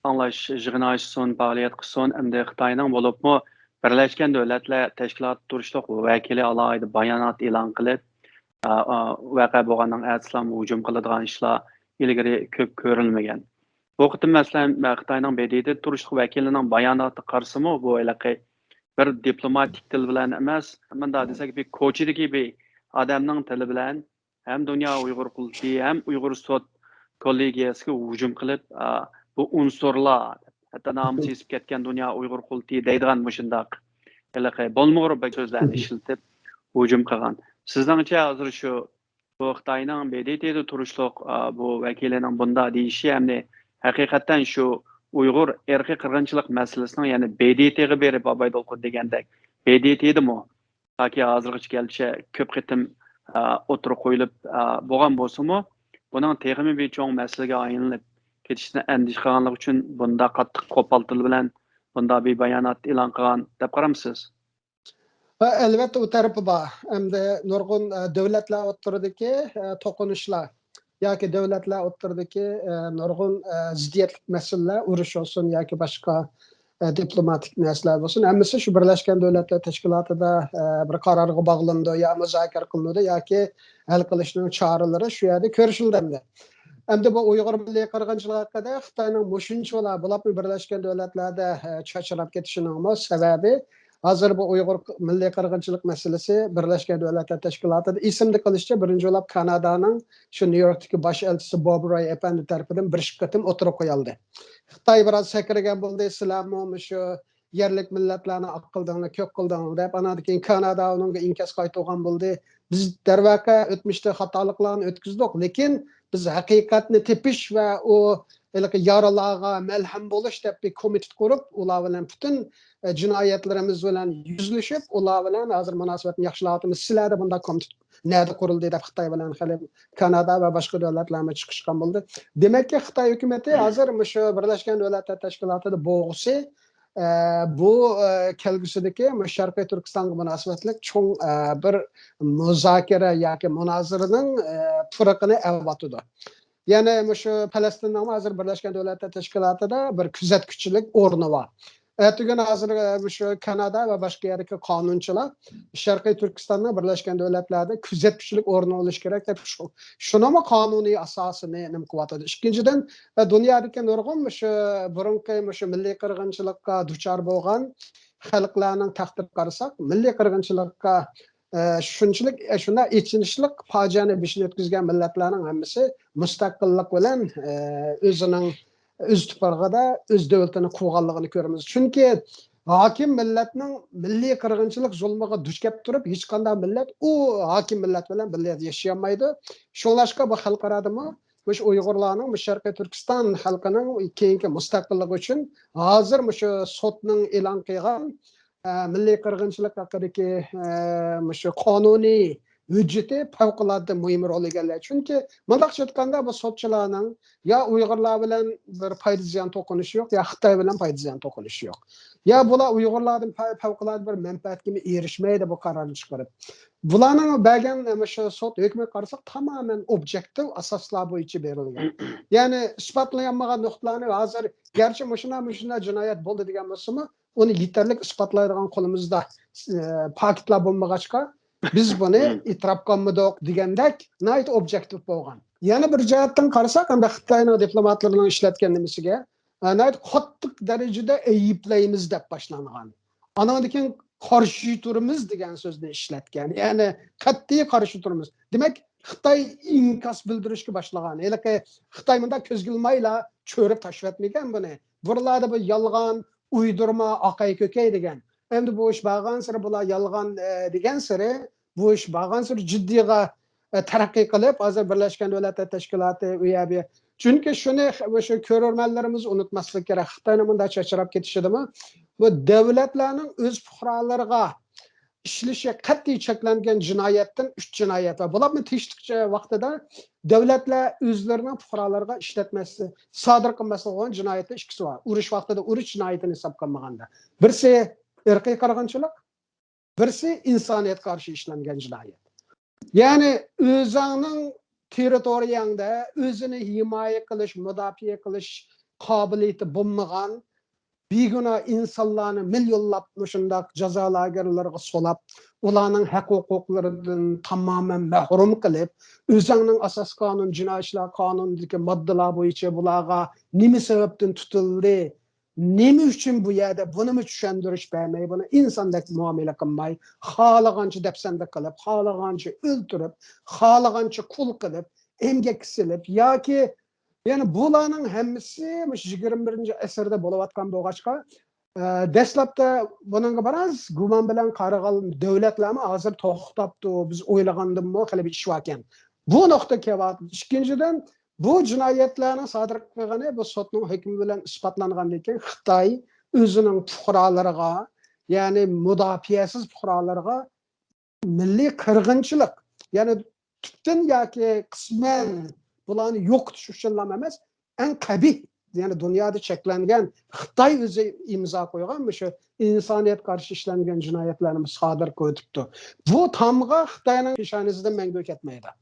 ئاڭلاش يىغىنى ئاچسۇن، پائالىيەت قىلسۇن، ئەمدى خىتاينىڭ بولۇپمۇ بىرلەشكەن دۆلەتلەر تەشكىلاتى تۇرۇشلۇق ۋەكىلى ئالاھىدە بايانات ئېلان قىلىپ، ئا، ئا، ۋەقە بولغاندىن ئەتىسىلا ھۇجۇم قىلىدىغان ئىشلار ئىلگىرى كۆپ كۆرۈلمىگەن. بۇ قېتىم، مەسىلەن، خىتاينىڭ بې دې تې تۇرۇشلۇق ۋەكىلىنىڭ باياناتىغا قارىسىمۇ، بۇ ھېلىقى بىر دىپلوماتىك تىل بىلەن ئەمەس، مۇنداق دېسەك، بىر كوچىدىكى بىر ئادەمنىڭ تىلى بىلەن ھەم دۇنيا ئۇيغۇر قۇرۇلتىيى، ھەم ئۇيغۇر سوت كوللېگىيەسىگە ھۇجۇم قىلىپ، ئا، بۇ ئۇنسۇرلار، ھەتتا نامىسى ئېسىپ كەتكەن دۇنيا ئۇيغۇر قۇرۇلتىيى دەيدىغان مۇشۇنداق ھېلىقى بولمىغۇر بەك سۆزلەرنى ئىشلىتىپ ھۇجۇم قىلغان. سىزنىڭچە ھازىر شۇ بۇ خىتاينىڭ بې دې تېدا تۇرۇشلۇق، ئا، بۇ ۋەكىلىنىڭ بۇنداق دېيىشى، ئەمدى ھەقىقەتەن شۇ ئۇيغۇر ئىرقىي قىرغىنچىلىق مەسىلىسىنىڭ يەنە بې دې تېغا بېرىپ، باپاي دولقۇن دېگەندەك، بې دې تېدىمۇ تاكى ھازىرغىچە كەلگۈچە كۆپ قېتىم، ئا، ئوتتۇرىغا قويۇلۇپ، ئا، بولغان بولسىمۇ، بۇنىڭ تېخىمۇ بىر چوڭ مەسىلىگە ئايلىنىپ كېتىشىدىن ئەندىشە قىلغانلىقى ئۈچۈن بۇنداق قاتتىق قوپال تىل بىلەن بۇنداق بىر بايانات ئېلان قىلغان دەپ قارامسىز؟ ھە، ئەلۋەتتە، ئۇ تەرىپى بار. ئەمدى نۇرغۇن، ئە، دۆلەتلەر ئوتتۇرىدىكى، ئە، توقۇنۇشلار ياكى دۆلەتلەر ئوتتۇرىدىكى، ئە، نۇرغۇن، ئە، زىددىيەتلىك مەسىلىلەر، ئۇرۇش بولسۇن ياكى باشقا، ئە، دىپلوماتىك نەرسىلەر بولسۇن، ھەممىسى شۇ بىرلەشكەن دۆلەتلەر تەشكىلاتىدا، ئە، بىر قارارغا باغلىنىدۇ يا مۇزاكىرە قىلىنىدۇ ياكى ھەل قىلىشنىڭ چارىلىرى شۇ يەردە كۆرۈشۈلىدۇ ئەمدى. ئەمدى بۇ ئۇيغۇر مىللىي قىرغىنچىلىقى ھەققىدە خىتاينىڭ مۇشۇنچىۋالا بولۇپمۇ بىرلەشكەن دۆلەتلەردە، ئە، چاچراپ كېتىشىنىڭمۇ سەۋەبى، ھازىر بۇ ئۇيغۇر مىللىي قىرغىنچىلىق مەسىلىسى بىرلەشكەن دۆلەتلەر تەشكىلاتىدا ئېسىمدە قېلىشىچە، بىرىنچى بولۇپ كانادانىڭ شۇ نيۇ يوركتىكى باش ئەلچىسى بوب روي ئەپەندى تەرىپىدىن بىر ئىككى قېتىم ئوتتۇرىغا قويۇلدى. خىتاي بىراز سەكرىگەن بولدى، سىلەرمۇ مۇشۇ يەرلىك مىللەتلەرنى ئاق قىلدىڭلار، كۆك قىلدىڭلار دەپ، ئاناندىن كېيىن كانادا ئۇنىڭغا ئىنكاس قايتۇرغان بولدى. بىز، دەرۋەقە، ئۆتمۈشتە خاتالىقلارنى ئۆتكۈزدۇق، لېكىن بىز ھەقىقەتنى تېپىش ۋە ئۇ ھېلىقى يارىلارغا مەلھەم بولۇش دەپ بىر كومىتېت قۇرۇپ، ئۇلار بىلەن پۈتۈن، ئە، جىنايەتلىرىمىز بىلەن يۈزلىشىپ، ئۇلار بىلەن ھازىر مۇناسىۋەتنى ياخشىلاۋاتىمىز. سىلەردە بۇنداق كومىتېت نەدە قۇرۇلدى دەپ خىتاي بىلەن خېلى كانادا ۋە باشقا دۆلەتلەرمۇ چىقىشقان بولدى. دېمەككى، خىتاي ھۆكۈمىتى ھازىر مۇشۇ بىرلەشكەن دۆلەتلەر تەشكىلاتىدا بولغۇسى، ئە، بۇ، ئە، كەلگۈسىدىكى مۇشۇ شەرقىي تۈركىستانغا مۇناسىۋەتلىك چوڭ، ئە، بىر مۇزاكىرە ياكى مۇنازىرىنىڭ، ئە، پۇرىقىنى ئەۋاتىدۇ. يەنى مۇشۇ پەلەستىننىڭمۇ ھازىر بىرلەشكەن دۆلەتلەر تەشكىلاتىدا بىر كۆزەتكۈچىلىك ئورنى بار. ئەتىگۈن ھازىر، ئە، مۇشۇ كانادا ۋە باشقا يەردىكى قانۇنچىلار شەرقىي تۈركىستاننىڭ بىرلەشكەن دۆلەتلەردە كۆزەتكۈچىلىك ئورنى بولۇشى كېرەك دەپ شۇ، شۇنىڭمۇ قانۇنىي ئاساسىنى نېمە قىلىۋاتىدۇ. ئىككىنچىدىن، ئە، دۇنيادىكى نۇرغۇن مۇشۇ بۇرۇنقى مۇشۇ مىللىي قىرغىنچىلىققا دۇچار بولغان خەلقلەرنىڭ تەقدىرىگە قارىساق، مىللىي قىرغىنچىلىققا، ئە، شۇنچىلىك، ئە، شۇنداق ئېچىنىشلىق پاجىئەنى بېشىدىن ئۆتكۈزگەن مىللەتلەرنىڭ ھەممىسى مۇستەقىللىق بىلەن، ئە، ئۆزىنىڭ ئۆز تۇپرىقىدا ئۆز دۆلىتىنى قۇرغانلىقىنى كۆرىمىز. چۈنكى ھاكىم مىللەتنىڭ مىللىي قىرغىنچىلىق زۇلمىغا دۇچ كەپ تۇرۇپ، ھېچقانداق مىللەت ئۇ ھاكىم مىللەت بىلەن بىللە ياشىيالمايدۇ. شۇڭلاشقا بۇ خەلقئارادىمۇ مۇشۇ ئۇيغۇرلارنىڭ، مۇشۇ شەرقىي تۈركىستان خەلقىنىڭ كېيىنكى مۇستەقىللىقى ئۈچۈن ھازىر مۇشۇ سوتنىڭ ئېلان قىلغان، ئە، مىللىي قىرغىنچىلىق ھەققىدىكى، ئە، مۇشۇ قانۇنىي ھۆججىتى پەۋقۇلئاددە مۇھىم رول ئىگىلەيدۇ. چۈنكى مۇنداقچە ئېيتقاندا، بۇ سوتچىلارنىڭ يا ئۇيغۇرلار بىلەن بىر پايدا زىيان توقۇنۇشى يوق، يا خىتاي بىلەن پايدا زىيان توقۇنۇشى يوق. يا بۇلار ئۇيغۇرلاردىن پە-، پەۋقۇلئاددە بىر مەنپەئەتكىمۇ ئېرىشمەيدۇ بۇ قارارنى چىقىرىپ. بۇلارنىڭ بەرگەن، ئە، مۇشۇ سوت ھۆكمىگە قارىساق، تامامەن ئوبيېكتىپ ئاساسلار بويىچە بېرىلگەن. يەنى ئىسپاتلىيالمىغان نۇقتىلارنى ھازىر، گەرچە مۇشۇنداق، مۇشۇنداق جىنايەت بولدى دېگەن بولسىمۇ، ئۇنى يېتەرلىك ئىسپاتلايدىغان قولىمىزدا، ئە، پاكىتلار بولمىغاچقا، بىز بۇنى ئېتىراپ قىلمىدۇق دېگەندەك ناھايىتى ئوبيېكتىپ بولغان. يەنە بىر جەھەتتىن قارىساق، ئەمدى خىتاينىڭ دىپلوماتلىرىنىڭ ئىشلەتكەن نېمىسىگە، ئە، ناھايىتى قاتتىق دەرىجىدە ئەيىبلەيمىز دەپ باشلانغان. ئانىڭدىن كېيىن قارشى تۇرىمىز دېگەن سۆزنى ئىشلەتكەن. يەنى قەتئىي قارشى تۇرىمىز. دېمەك، خىتاي ئىنكاس بىلدۈرۈشكە باشلىغان. ھېلىقى خىتاي مۇنداق كۆزگە ئىلمايلا چۆرۈپ تاشلىۋەتمىگەن بۇنى. بۇرۇنلاردا بۇ يالغان، ئۇيدۇرما، ئاقاي-كۆكەي دېگەن. ئەمدى بۇ ئىش بارغانسېرى بۇلار يالغان، ئە، دېگەنسېرى، بۇ ئىش بارغانسېرى جىددىيغا، ئە، تەرەققىي قىلىپ، ھازىر بىرلەشكەن دۆلەتلەر تەشكىلاتى، ئۇ يەر، بۇ يەر. چۈنكى شۇنى، شۇ كۆرۈرمەنلىرىمىز ئۇنتۇماسلىق كېرەك. خىتاينىڭ مۇنداق چاچراپ كېتىشىدىمۇ، بۇ دۆلەتلەرنىڭ ئۆز پۇقرالىرىغا ئىشلىشى قەتئىي چەكلەنگەن جىنايەتتىن ئۈچ جىنايەت بار. بۇلارمۇ تىنچلىق ۋاقتىدا دۆلەتلەر ئۆزلىرىنىڭ پۇقرالىرىغا ئىشلەتمەسلىك، سادىر قىلماسلىق بولغان جىنايەتتىن ئىككىسى بار. ئۇرۇش ۋاقتىدا ئۇرۇش جىنايىتىنى ھېسابقا ئالمىغاندا. بىرسى ئىرقىي قىرغىنچىلىق، بىرسى ئىنسانىيەتكە قارشى ئىشلەنگەن جىنايەت. يەنى ئۆزۈڭنىڭ تېررىتورىيەڭدە ئۆزىنى ھىمايە قىلىش، مۇداپىئە قىلىش قابىلىيىتى بولمىغان بىگۇناھ ئىنسانلارنى مىليونلاپ مۇشۇنداق جازا لاگېرلىرىغا سولاپ، ئۇلارنىڭ ھەق-ھوقۇقلىرىدىن تامامەن مەھرۇم قىلىپ، ئۆزۈڭنىڭ ئاساسىي قانۇن، جىنايى ئىشلار قانۇنىدىكى ماددىلار بويىچە بۇلارغا نېمە سەۋەبتىن تۇتۇلدى، نېمە ئۈچۈن بۇ يەردە، بۇنىمۇ چۈشەندۈرۈش بەرمەي، بۇنى ئىنساندەك مۇئامىلە قىلماي، خالىغانچە دەپسەندە قىلىپ، خالىغانچە ئۆلتۈرۈپ، خالىغانچە قۇل قىلىپ، ئەمگەككە سېلىپ ياكى، يەنى بۇلارنىڭ ھەممىسى مۇشۇ يىگىرمە بىرىنچى ئەسىردە بولۇۋاتقان بولغاچقا، ئە، دەسلەپتە بۇنىڭغا بىراز گۇمان بىلەن قارىغان دۆلەتلەرمۇ ھازىر توختاپتۇ، بىز ئويلىغاندىنمۇ خېلى بىر ئىش باركەن. بۇ نۇقتا كېلىۋاتىدۇ. ئىككىنچىدىن، بۇ جىنايەتلەرنىڭ سادىر قىلغىنى بۇ سوتنىڭ ھۆكمى بىلەن ئىسپاتلانغاندىن كېيىن خىتاي ئۆزىنىڭ پۇقرالىرىغا، يەنى مۇداپىئەسىز پۇقرالىرىغا مىللىي قىرغىنچىلىق، يەنى پۈتۈن ياكى قىسمەن بۇلارنى يوقىتىش ئۈچۈنلا ئەمەس، ئەڭ قەبىھ، يەنى دۇنيادا چەكلەنگەن، خىتاي ئۆزى ئىمزا قويغان مۇشۇ ئىنسانىيەتكە قارشى ئىشلەنگەن جىنايەتلەرنى سادىر قىلىۋېتىپتۇ. بۇ تامغا خىتاينىڭ پېشانىسىدىن مەڭگۈ كەتمەيدۇ.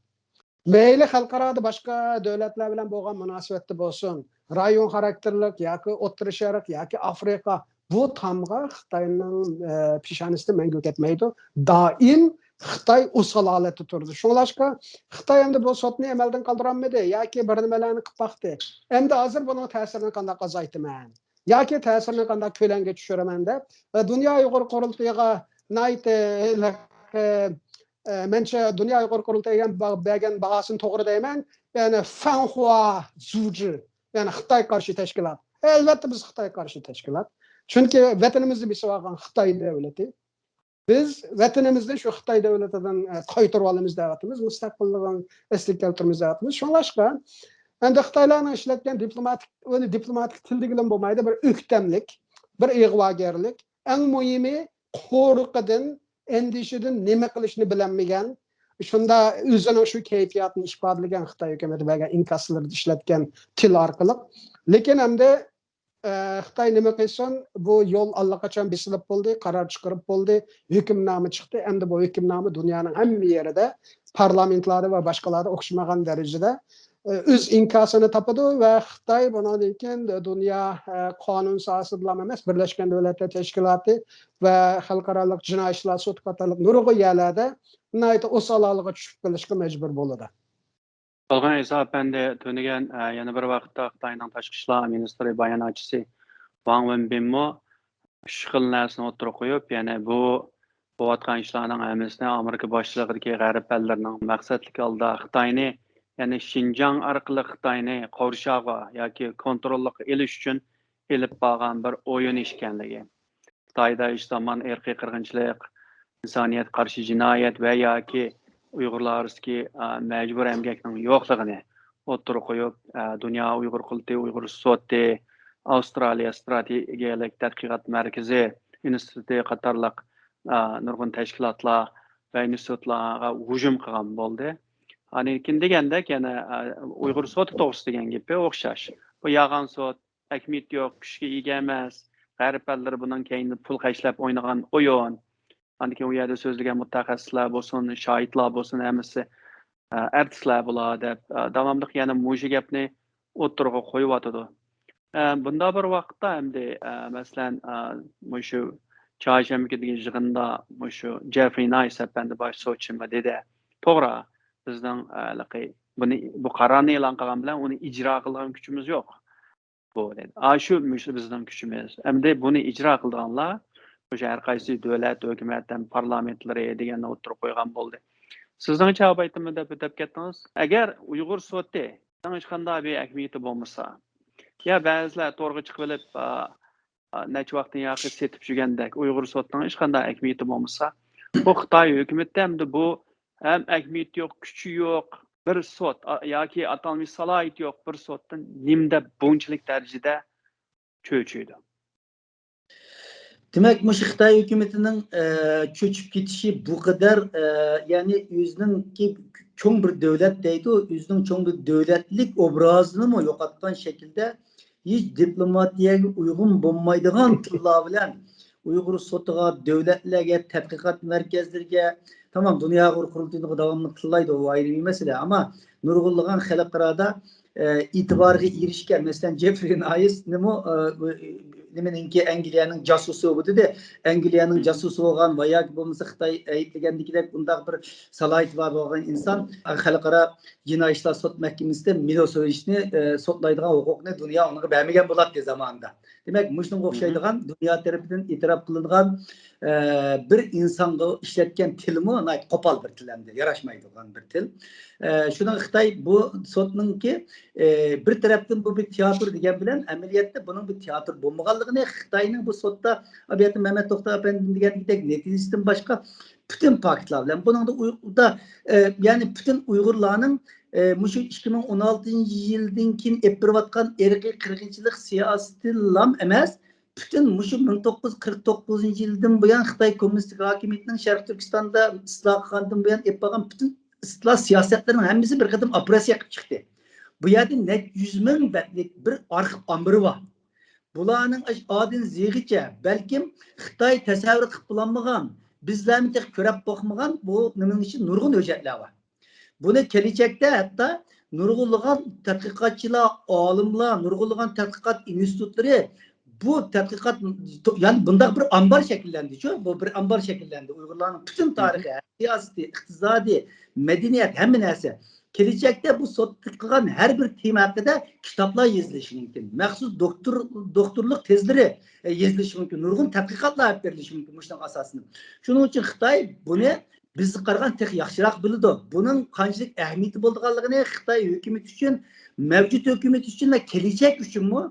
مەيلى خەلقئارادا باشقا دۆلەتلەر بىلەن بولغان مۇناسىۋەتتە بولسۇن، رايون خاراكتېرلىك ياكى ئوتتۇرا شەرق ياكى ئافرىقا، بۇ تامغا خىتاينىڭ، ئە، پېشانىسىدىن مەڭگۈ كەتمەيدۇ. دائىم خىتاي ئوسال ھالەتتە تۇرىدۇ. شۇڭلاشقا خىتاي ئەمدى بۇ سوتنى ئەمەلدىن قالدۇرالمىدى ياكى بىر نېمىلەرنى قىلىپ باقتى. ئەمدى ھازىر بۇنىڭ تەسىرىنى قانداق ئازايتىمەن ياكى تەسىرىنى قانداق كۆلەڭگە چۈشۈرىمەن دەپ، ئە، دۇنيا ئۇيغۇر قۇرۇلتىيىغا ناھايىتى، ئە، ئە، مەنچە دۇنيا ئۇيغۇر قۇرۇلتىيىغا با-، بەرگەن باھاسىنى توغرا دەيمەن. يەنى فەنخۇا زۇجى، يەنى خىتاي قارشى تەشكىلات. ئەلۋەتتە، بىز خىتاي قارشى تەشكىلات. چۈنكى ۋەتىنىمىزنى بېسىۋالغان خىتاي دۆلىتى. بىز ۋەتىنىمىزنى شۇ خىتاي دۆلىتىدىن، ئە، قايتۇرۇۋالىمىز دەۋاتىمىز، مۇستەقىللىقىنى ئەسلىگە كەلتۈرىمىز دەۋاتىمىز. شۇڭلاشقا، ئەمدى خىتايلارنىڭ ئىشلەتكەن دىپلوماتىك، ئۇنى دىپلوماتىك تىل دېگىلىمۇ بولمايدۇ، بىر ئۆكتەملىك، بىر ئىغۋاگەرلىك، ئەڭ مۇھىمى قورقۇدىن، ئەندىشىدىن نېمە قىلىشنى بىلەلمىگەن، شۇندا ئۆزىنىڭ شۇ كەيپىياتىنى ئىپادىلىگەن خىتاي ھۆكۈمىتى بەرگەن ئىنكاسلىرىدا ئىشلەتكەن تىل ئارقىلىق. لېكىن ئەمدى، ئە، خىتاي نېمە قىلسۇن، بۇ يول ئاللىقاچان بېسىلىپ بولدى، قارار چىقىرىپ بولدى، ھۆكۈمنامە چىقتى. ئەمدى بۇ ھۆكۈمنامە دۇنيانىڭ ھەممە يېرىدە، پارلامېنتلاردا ۋە باشقىلاردا ئوخشىمىغان دەرىجىدە ئۆز ئىنكاسىنى تاپىدۇ ۋە خىتاي بۇنىڭدىن كېيىن دۇنيا، ئە، قانۇن ساھەسىدىلا ئەمەس، بىرلەشكەن دۆلەتلەر تەشكىلاتى ۋە خەلقئارالىق جىنايى ئىشلار سوتى قاتارلىق نۇرغۇن يەرلەردە ناھايىتى ئوسال ھالغا چۈشۈپ قېلىشقا مەجبۇر بولىدۇ. بولغان ئىسا ئەپەندى، تۈنۈگۈن، ئە، يەنە بىر ۋاقىتتا خىتاينىڭ تاشقى ئىشلار مىنىستىرى باياناتچىسى ۋاڭ ۋېنبىنمۇ ئۈچ خىل نەرسىنى ئوتتۇرىغا قويۇپ، يەنى بۇ بولۇۋاتقان ئىشلارنىڭ ھەممىسىنى ئامېرىكا باشچىلىقىدىكى غەرب ئەللىرىنىڭ مەقسەتلىك ھالدا خىتاينى، يەنى شىنجاڭ ئارقىلىق خىتاينى قورشاۋغا ياكى كونتروللۇققا ئېلىش ئۈچۈن ئېلىپ بارغان بىر ئويۇن ئىكەنلىكى. خىتايدا ھېچ زامان ئىرقىي قىرغىنچىلىق، ئىنسانىيەتكە قارشى جىنايەت ۋە ياكى ئۇيغۇرلار ئارىسىدىكى، ئا، مەجبۇرىي ئەمگەكنىڭ يوقلۇقىنى ئوتتۇرىغا قويۇپ، ئا، دۇنيا ئۇيغۇر قۇرۇلتىيى، ئۇيغۇر سوتى، ئاۋسترالىيە ئىستراتېگىيەلىك تەتقىقات مەركىزى ئىنستىتۇتى قاتارلىق، ئا، نۇرغۇن تەشكىلاتلار ۋە ئىنستىتۇتلارغا ھۇجۇم قىلغان بولدى. ئاندىن كېيىن دېگەندەك يەنە، ئا، ئۇيغۇر سوتى توغرىسىدا دېگەن گېپى ئوخشاش. بۇ يالغان سوت، ئەھمىيىتى يوق، كۈچكە ئىگە ئەمەس. غەرب ئەللىرى بۇنىڭ كەينىدە پۇل خەجلەپ ئوينىغان ئويۇن. ئاندىن كېيىن ئۇ يەردە سۆزلىگەن مۇتەخەسسىسلەر بولسۇن، شاھىتلار بولسۇن، ھەممىسى، ئە، ئارتىسلار بۇلار دەپ، ئە، داۋاملىق يەنە مۇشۇ گەپنى ئوتتۇرىغا قويۇۋاتىدۇ. ئە، بۇنداق بىر ۋاقىتتا ئەمدى، ئە، مەسىلەن، ئە، مۇشۇ چارشەنبە كۈنىدىكى يىغىندا مۇشۇ جېفرى نايس ئەپەندى باش سوتچىمۇ دېدى، توغرا، بىزنىڭ، ئە، ھېلىقى بۇنى، بۇ قارارنى ئېلان قىلغان بىلەن ئۇنى ئىجرا قىلغان كۈچىمىز يوق. بۇ دەيدۇ. ئاشۇ مۇشۇ بىزنىڭ كۈچىمىز. ئەمدى بۇنى ئىجرا قىلىدىغانلار مۇشۇ ھەر قايسى دۆلەت، ھۆكۈمەت ھەم پارلامېنتلىرى دېگەننى ئوتتۇرىغا قويغان بولدى. سىزنىڭچە ئاۋايتىمۇ دەپ ئۆتۈپ كەتتىڭىز. ئەگەر ئۇيغۇر سوتى ھېچقانداق بىر ئەھمىيىتى بولمىسا، يا بەزىلەر تورغا چىقىۋېلىپ، ئا، ئا، نەچچە ۋاقىتتىن ياقى سېتىپ يۈرگەندەك ئۇيغۇر سوتىنىڭ ھېچقانداق ئەھمىيىتى بولمىسا، بۇ خىتاي ھۆكۈمىتى ئەمدى بۇ ھەم ئەھمىيىتى يوق، كۈچى يوق بىر سوت، ئا، ياكى ئاتالمىش سالاھىيىتى يوق بىر سوتتىن نېمە دەپ بۇنچىلىك دەرىجىدە چۆچۈيدۇ؟ دېمەك، مۇشۇ خىتاي ھۆكۈمىتىنىڭ، ئە، چۆچۈپ كېتىشى بۇ قەدەر، ئە، يەنى ئۆزىنىڭكى چوڭ بىر دۆلەت دەيدۇ، ئۆزىنىڭ چوڭ بىر دۆلەتلىك ئوبرازىنىمۇ يوقاتقان شەكىلدە، ھېچ دىپلوماتىيەگە ئۇيغۇن بولمايدىغان تىللار بىلەن ئۇيغۇر سوتىغا، دۆلەتلەرگە، تەتقىقات مەركەزلىرىگە، تامام دۇنيا ئۇيغۇر قۇرۇلتىيىغا داۋاملىق تىللايدۇ، ئۇ ئايرى بىر مەسىلە. ئەمما نۇرغۇنلىغان خەلقئارادا، ئە، ئېتىبارغا ئېرىشكەن، مەسىلەن، جېفرى نايسنىمۇ، ئە، نېمىنىڭكى، ئەنگلىيەنىڭ جاسۇسى بولدى. ئەنگلىيەنىڭ جاسۇسى بولغان ۋە ياكى بولمىسا خىتاي ئەيىبلىگەندىكىدەك ئۇنداق بىر سالاھىيىتى بار بولغان ئىنسان خەلقئارا جىنايى ئىشلار سوت مەھكىمىسىدە مىلوسېۋىچنى، ئە، سوتلايدىغان ھوقۇقنى دۇنيا ئۇنىڭغا بەرمىگەن بولاتتى زامانىدا. دېمەك، مۇشۇنىڭغا ئوخشايدىغان دۇنيا تەرىپىدىن ئېتىراپ قىلىنغان، ئە، بىر ئىنسانغا ئىشلەتكەن تىلمۇ ناھايىتى قوپال بىر تىل ئەمدى، ياراشمايدىغان بىر تىل. ئە، شۇنىڭ خىتاي بۇ سوتنىڭكى، ئە، بىر تەرەپتىن بۇ بىر تىياتىر دېگەن بىلەن، ئەمەلىيەتتە بۇنىڭ بىر تىياتىر بولمىغانلىقىنى خىتاينىڭ بۇ سوتتا، ئابىياتتا مەمەت توختى ئەپەندىم دېگەندەك نەتىجىسىدىن باشقا پۈتۈن پاكىتلار بىلەن، بۇنىڭدا ئۇيغۇردا، ئە، يەنى پۈتۈن ئۇيغۇرلارنىڭ، ئە، مۇشۇ ئىككى مىڭ ئون ئالتىنچى يىلدىن كېيىن ئېلىپ بېرىۋاتقان ئىرقىي قىرغىنچىلىق سىياسىتىلام ئەمەس، پۈتۈن مۇشۇ مىڭ توققۇز يۈز قىرىق توققۇزىنچى يىلدىن بۇيان خىتاي كوممۇنىستىك ھاكىمىيىتىنىڭ شەرقىي تۈركىستاندا ئىسلاھ قىلغاندىن بۇيان ئېلىپ بارغان پۈتۈن ئىسلاھ سىياسەتلىرىنىڭ ھەممىسى بىر قېتىم ئوپېراتسىيە قىلىپ چىقتى. بۇ يەردە نەچچە يۈز مىڭ بەتلىك بىر ئارخىپ ئامبىرى بار. بۇلارنىڭ ئاش-، ئادىن زېغىچە، بەلكىم خىتاي تەسەۋۋۇر قىلىپ بولالمىغان، بىزلەرمۇ تېخى كۆرۈپ باقمىغان بۇ نېمىنىڭ ئىچىدە نۇرغۇن ھۆججەتلەر بار. بۇنى كېلىچەكتە ھەتتا نۇرغۇنلىغان تەتقىقاتچىلار، ئالىملار، نۇرغۇنلىغان تەتقىقات ئىنستىتۇتلىرى بۇ تەتقىقات، يەنى بۇنداق بىر ئامبار شەكىللەندىچۇ، بۇ بىر ئامبار شەكىللەندى. ئۇيغۇرلارنىڭ پۈتۈن تارىخى، سىياسىتى، ئىقتىسادى، مەدەنىيەت، ھەممە نەرسە. كېلىچەكتە بۇ سوتتا قىلغان ھەر بىر تېما ھەققىدە كىتابلار يېزىلىشى مۇمكىن. مەخسۇس دوكتور، دوكتورلۇق تېزلىرى، ئە، يېزىلىشى مۇمكىن. نۇرغۇن تەتقىقاتلار ئېلىپ بېرىلىشى مۇمكىن مۇشۇنىڭ ئاساسىدا. شۇنىڭ ئۈچۈن خىتاي بۇنى بىزگە قارىغان تېخى ياخشىراق بىلىدۇ. بۇنىڭ قانچىلىك ئەھمىيىتى بولىدىغانلىقىنى خىتاي ھۆكۈمىتى ئۈچۈن، مەۋجۇت ھۆكۈمىتى ئۈچۈن ۋە كېلىچەك ئۈچۈنمۇ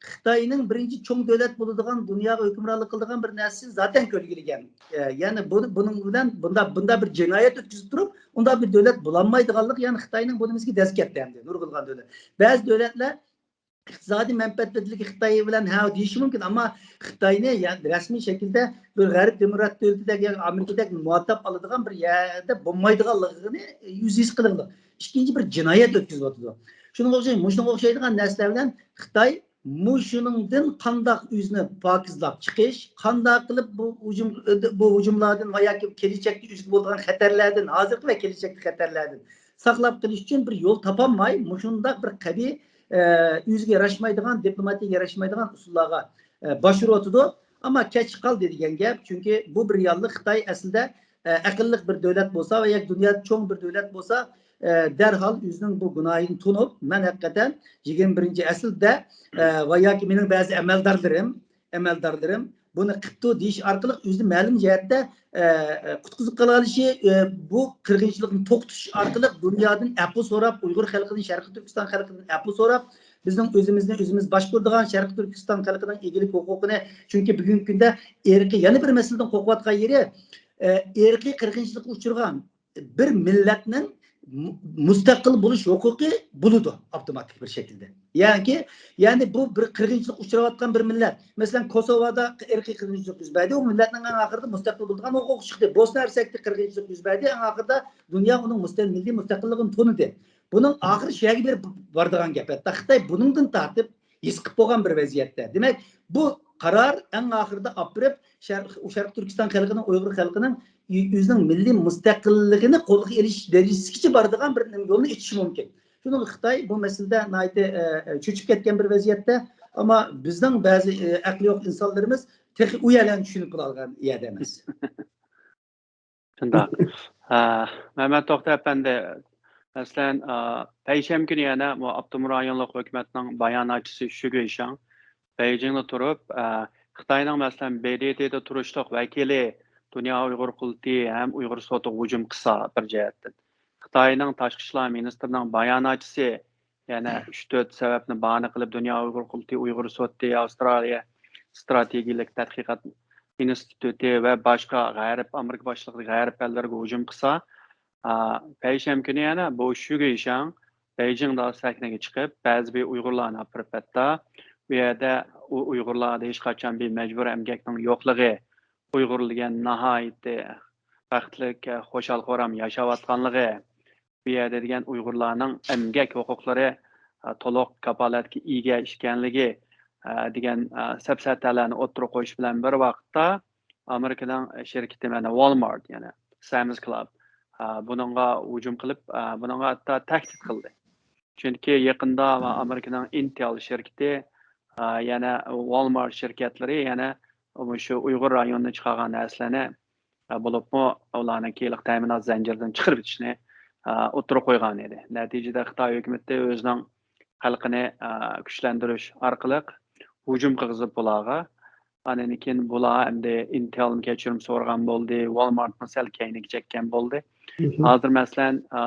خىتاينىڭ بىرىنچى چوڭ دۆلەت بولىدىغان، دۇنياغا ھۆكۈمرانلىق قىلىدىغان بىر نەرسىسى زاتەن كۆرگىلىگەن. ئە، يەنى بۇ، بۇنىڭ بىلەن بۇنداق، بۇنداق بىر جىنايەت ئۆتكۈزۈپ تۇرۇپ، ئۇنداق بىر دۆلەت بولالمايدىغانلىقى، يەنى خىتاينىڭ بۇ نېمىسىگە دەز كەتتى ئەمدى نۇرغۇنلىغان دۆلەت. بەزى دۆلەتلەر ئىقتىسادىي مەنپەئەتلىكى خىتاي بىلەن ھە دېيىشى مۇمكىن، ئەمما خىتاينى يا-، رەسمىي شەكىلدە بىر غەرب دېموكرات دۆلىتىدەك يا ئامېرىكىدەك مۇھاتاب ئالىدىغان بىر يەردە بولمايدىغانلىقىنى يۈز ھېس قىلىدۇ. ئىككىنچى بىر جىنايەت ئۆتكۈزۈۋاتىدۇ. شۇنىڭغا ئوخشاش، مۇشۇنىڭغا ئوخشايدىغان نەرسىلەر بىلەن خىتاي مۇشۇنىڭدىن قانداق ئۆزىنى پاكىزلاپ چىقىش، قانداق قىلىپ بۇ ھۇجۇم، بۇ ھۇجۇملاردىن ۋە ياكى كېلىچەكتە ئۆزىگە بولىدىغان خەتەرلەردىن، ھازىرقى ۋە كېلىچەكتىكى خەتەرلەردىن ساقلاپ قېلىش ئۈچۈن بىر يول تاپالماي، مۇشۇنداق بىر قەبىھ، ئە، ئۆزىگە ياراشمايدىغان، دىپلوماتىيەگە ياراشمايدىغان ئۇسۇللارغا، ئە، باشۋۇرۇۋاتىدۇ. ئەمما كەچ قالدى دېگەن گەپ، چۈنكى بۇ بىر يانلىق خىتاي ئەسلىدە، ئە، ئەقىللىق بىر دۆلەت بولسا ۋە ياكى دۇنيادا چوڭ بىر دۆلەت بولسا، ئە، دەرھال ئۆزىنىڭ بۇ گۇناھىنى تونۇپ، مەن ھەقىقەتەن يىگىرمە بىرىنچى ئەسىردە، ئە، ۋە ياكى مېنىڭ بەزى ئەمەلدارلىرىم، ئەمەلدارلىرىم بۇنى قىپتۇ دېيىش ئارقىلىق ئۆزىنى مەلۇم جەھەتتە، ئە، ئە، قۇتقۇزۇپ قالالىشى، ئە، بۇ قىرغىنچىلىقنى توختىتىش ئارقىلىق دۇنيادىن ئەپۇ سوراپ، ئۇيغۇر خەلقىدىن، شەرقىي تۈركىستان خەلقىدىن ئەپۇ سوراپ، بىزنىڭ ئۆزىمىزنى ئۆزىمىز باشقۇرىدىغان شەرقىي تۈركىستان خەلقىنىڭ ئىگىلىك ھوقۇقىنى، چۈنكى بۈگۈنكى كۈندە ئىرقىي، يەنە بىر مەسىلىدىن قورقۇۋاتقان يېرى، ئە، ئىرقىي قىرغىنچىلىققا ئۇچرىغان بىر مىللەتنىڭ مۇ-، مۇستەقىل بولۇش ھوقۇقى بولىدۇ ئاپتوماتىك بىر شەكىلدە. يەنى، يەنى بۇ بىر قىرغىنچىلىققا ئۇچراۋاتقان بىر مىللەت. مەسىلەن، كوسوۋودا ئىرقىي قىرغىنچىلىق يۈز بەردى، ئۇ مىللەتنىڭ ئەڭ ئاخىرىدا مۇستەقىل بولىدىغان ھوقۇقى چىقتى. بوسنا ھەرسەكتە قىرغىنچىلىق يۈز بەردى، ئەڭ ئاخىرىدا دۇنيا ئۇنىڭ مۇستە-، مىللىي مۇستەقىللىقىنى تونۇدى. بۇنىڭ ئاخىرى شۇ يەرگە بېرىپ بارىدىغان گەپ. ھەتتا خىتاي بۇنىڭدىن تارتىپ ھېس قىلىپ بولغان بىر ۋەزىيەتتە. دېمەك، بۇ قارار ئەڭ ئاخىرىدا ئاپىرىپ شەرق-، شەرقىي تۈركىستان خەلقىنىڭ، ئۇيغۇر خەلقىنىڭ ئۆ-، ئۆزىنىڭ مىللىي مۇستەقىللىقىنى قولغا ئېلىش دەرىجىسىگىچە بارىدىغان بىر يولنى ئېچىشى مۇمكىن. شۇنىڭغا خىتاي بۇ مەسىلىدە ناھايىتى، ئە، ئە، چۆچۈپ كەتكەن بىر ۋەزىيەتتە. ئەمما بىزنىڭ بەزى، ئە، ئەقلى يوق ئىنسانلىرىمىز تېخى ئۇ يەرلەرنى چۈشىنىپ بولالىغان يەردە ئەمەس. شۇنداق. ئە، مەمەت توختى ئەپەندى، مەسىلەن، ئە، پەيشەنبە كۈنى يەنە بۇ ئاپتونوم رايونلۇق ھۆكۈمەتنىڭ باياناتچىسى شۈ گۇيشاڭ بېيجىڭدا تۇرۇپ، ئە، خىتاينىڭ، مەسىلەن، ب د ت دا تۇرۇشلۇق ۋەكىلى دۇنيا ئۇيغۇر قۇرۇلتىيى ھەم ئۇيغۇر سوتىغا ھۇجۇم قىلسا بىر جەھەتتىن. خىتاينىڭ تاشقى ئىشلار مىنىستىرىنىڭ باياناتچىسى يەنە ئۈچ تۆت سەۋەبنى باھانە قىلىپ، دۇنيا ئۇيغۇر قۇرۇلتىيى، ئۇيغۇر سوتى، ئاۋسترالىيە ستراتېگىيەلىك تەتقىقات ئىنستىتۇتى ۋە باشقا غەرب، ئامېرىكا باشلىقىدىكى غەرب ئەللىرىگە ھۇجۇم قىلسا، ئا، پەيشەنبە كۈنى يەنە بۇ شۈ گۇيشاڭ بېيجىڭدا سەھنىگە چىقىپ، بەزى بىر ئۇيغۇرلارنى ئاپىرىپ، ھەتتا بۇ يەردە ئۇ ئۇيغۇرلاردا ھېچقاچان بىر مەجبۇرىي ئەمگەكنىڭ يوقلۇقى، ئۇيغۇر دېگەن ناھايىتى بەختلىك، خۇشال-خۇرام ياشاۋاتقانلىقى، بۇ يەردە دېگەن ئۇيغۇرلارنىڭ ئەمگەك ھوقۇقلىرى، ئە، تولۇق كاپالەتكە ئىگە ئىكەنلىكى، ئە، دېگەن، ئە، سەپسەتەلەرنى ئوتتۇرىغا قويۇش بىلەن بىر ۋاقىتتا، ئامېرىكىنىڭ شىركىتى، مانا، ۋالمارت، يەنى سامس كلاب، ئە، بۇنىڭغا ھۇجۇم قىلىپ، ئە، بۇنىڭغا ھەتتا تەھدىت قىلدى. چۈنكى يېقىندا ئامېرىكىنىڭ ئىنتېل شىركىتى، ئە، يەنە ۋالمارت شىركەتلىرى يەنە مۇشۇ ئۇيغۇر رايونىدا چىقارغان نەرسىلەرنى، ئە، بولۇپمۇ ئۇلارنىڭكى ھېلىقى تەمىنات زەنجىرىدىن چىقىرىپ ئېتىشنى، ئە، ئوتتۇرىغا قويغان ئىدى. نەتىجىدە خىتاي ھۆكۈمىتى ئۆزىنىڭ خەلقىنى، ئە، كۈچلەندۈرۈش ئارقىلىق ھۇجۇم قىلغۇزۇپ بۇلارغا. ئاندىن كېيىن بۇلار ئەمدى ئىنتېلدىن كەچۈرۈم سورىغان بولدى، ۋالمارتنى سەل كەينىگە چەككەن بولدى. ھازىر مەسىلەن، ئە،